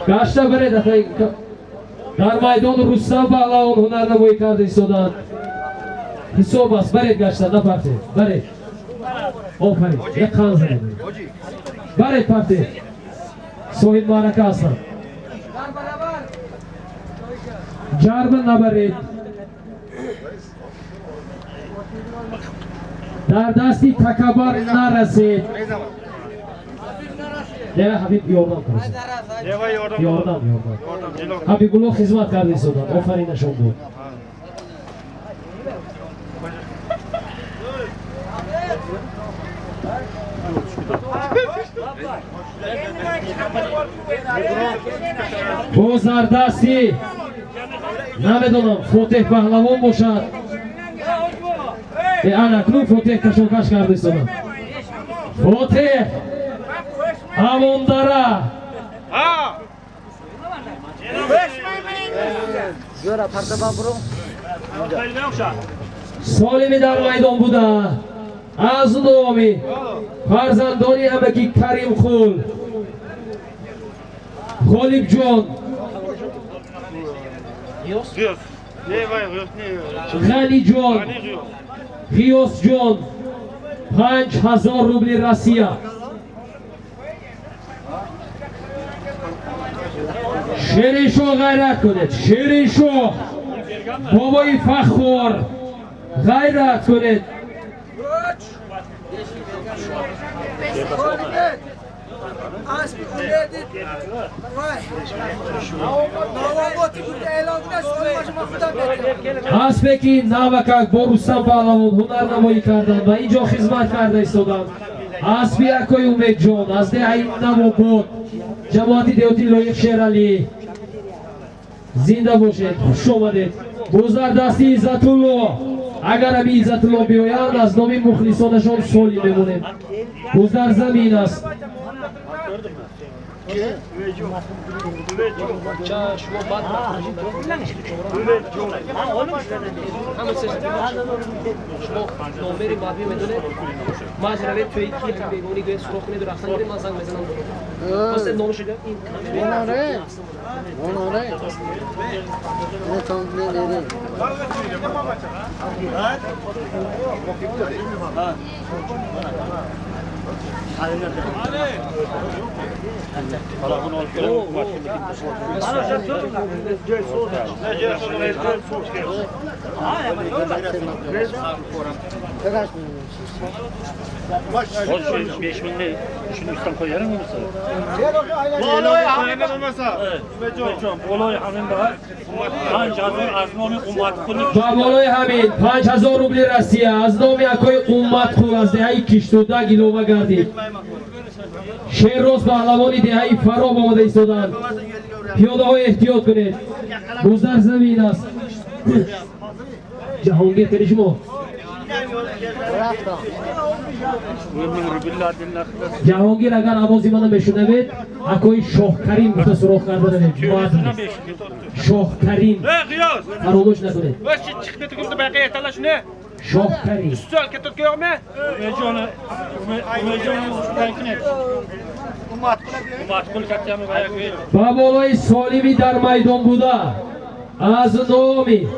Гашта баред. Дар майдон Рустам паҳлавон ҳунарнамоӣ карда истоданд. Ҳисоб аст, баред гашта, напартед, баред. Офарин, як қан занед. Баред, партед. Соҳиб маърака ҳастанд. Ҷарба набаред. Дар дасти такабар нарасед. Дева Ҳабиб ёрдам кунед. Ёрдам, ёрдам. Ҳабибулло хизмат карда истоданд. Офаринашон буд. Боз дар дасти намедонам Фотеҳ паҳлавон бошад. Э, ана акнун Фотеҳ кашокаш карда истоданд. Фотеҳ Амондара. Солими дар майдон буда аз номи фарзандони амаки Каримқул, Ғолибҷон, Ғаниҷон, Ғиёсҷон, 5000 рубли Россия. Шириншоҳ, ғайрат кунед. Шириншоҳ, бобои Фаххор, ғайрат кунед. Аспе ки навакак бо Рустам паҳлавон ҳунарнамоӣ карданд ва инҷо хизмат карда истоданд. Аспи акои Умедҷон аз деҳаи Навобод, ҷамоати деҳоти Лоиқ Шералӣ. Зинда бошед, хуш омадед. Боз дар дасти Иззатулло. Агар ами Иззатулло биёянд, аз номи мухлисонашон соли мемонем. Буз дар замин аст. Шумо номери мадми медонед? Ман равед туи ки бегони гӯяд суроғ кунед рафтан гиред, ман занг мезанам. Просто номашо гӯям ин Онаре. Онаре. Hoş 5000'li şunu üstten koyarım mı mesela? Ба болои ҳамин 5000 рубли Россия аз номи акои Умматқул аз деҳаи Киштудак илова гардид. Шерроз паҳлавони деҳаи Фароб омода истоданд. Пиёдаҳо эҳтиёт кунед. Буз дар замин аст. Ҷаҳонгир кани шумо? Ҷаҳонгир, агар овози мана мешунавед, акои Шоҳкарим гуфта суроғ карда навед. Шоҳкарим, фаромӯш накунед. Шоҳкарим. Ба болои солими дар майдон буда аз номи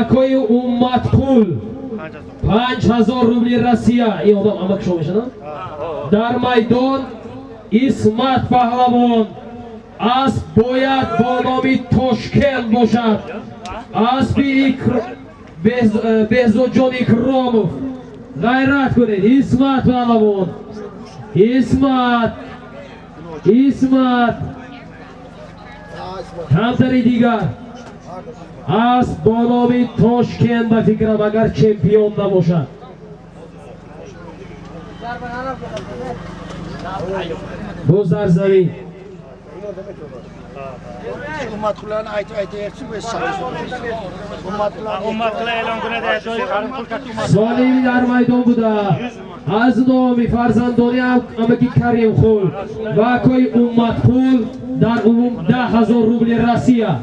акои Умматқул 5000 рубли Россия. Ин одам амак шо мешавад. Дар майдон Исмат паҳлавон. Асп бояд бо номи Тошкент бошад. Аспи Беҳзодҷон Икромов. Ғайрат кунед. Исмат паҳлавон. Исмат. Исмат. Камтари дигар. Асп бо номи Тошкент ба фикрам агар чемпион набошад. Боз дар замин. Солими дар майдон буда аз номи фарзандони амаки Каримқул ва акои Умматқул дар умум 10000 рубли Россия.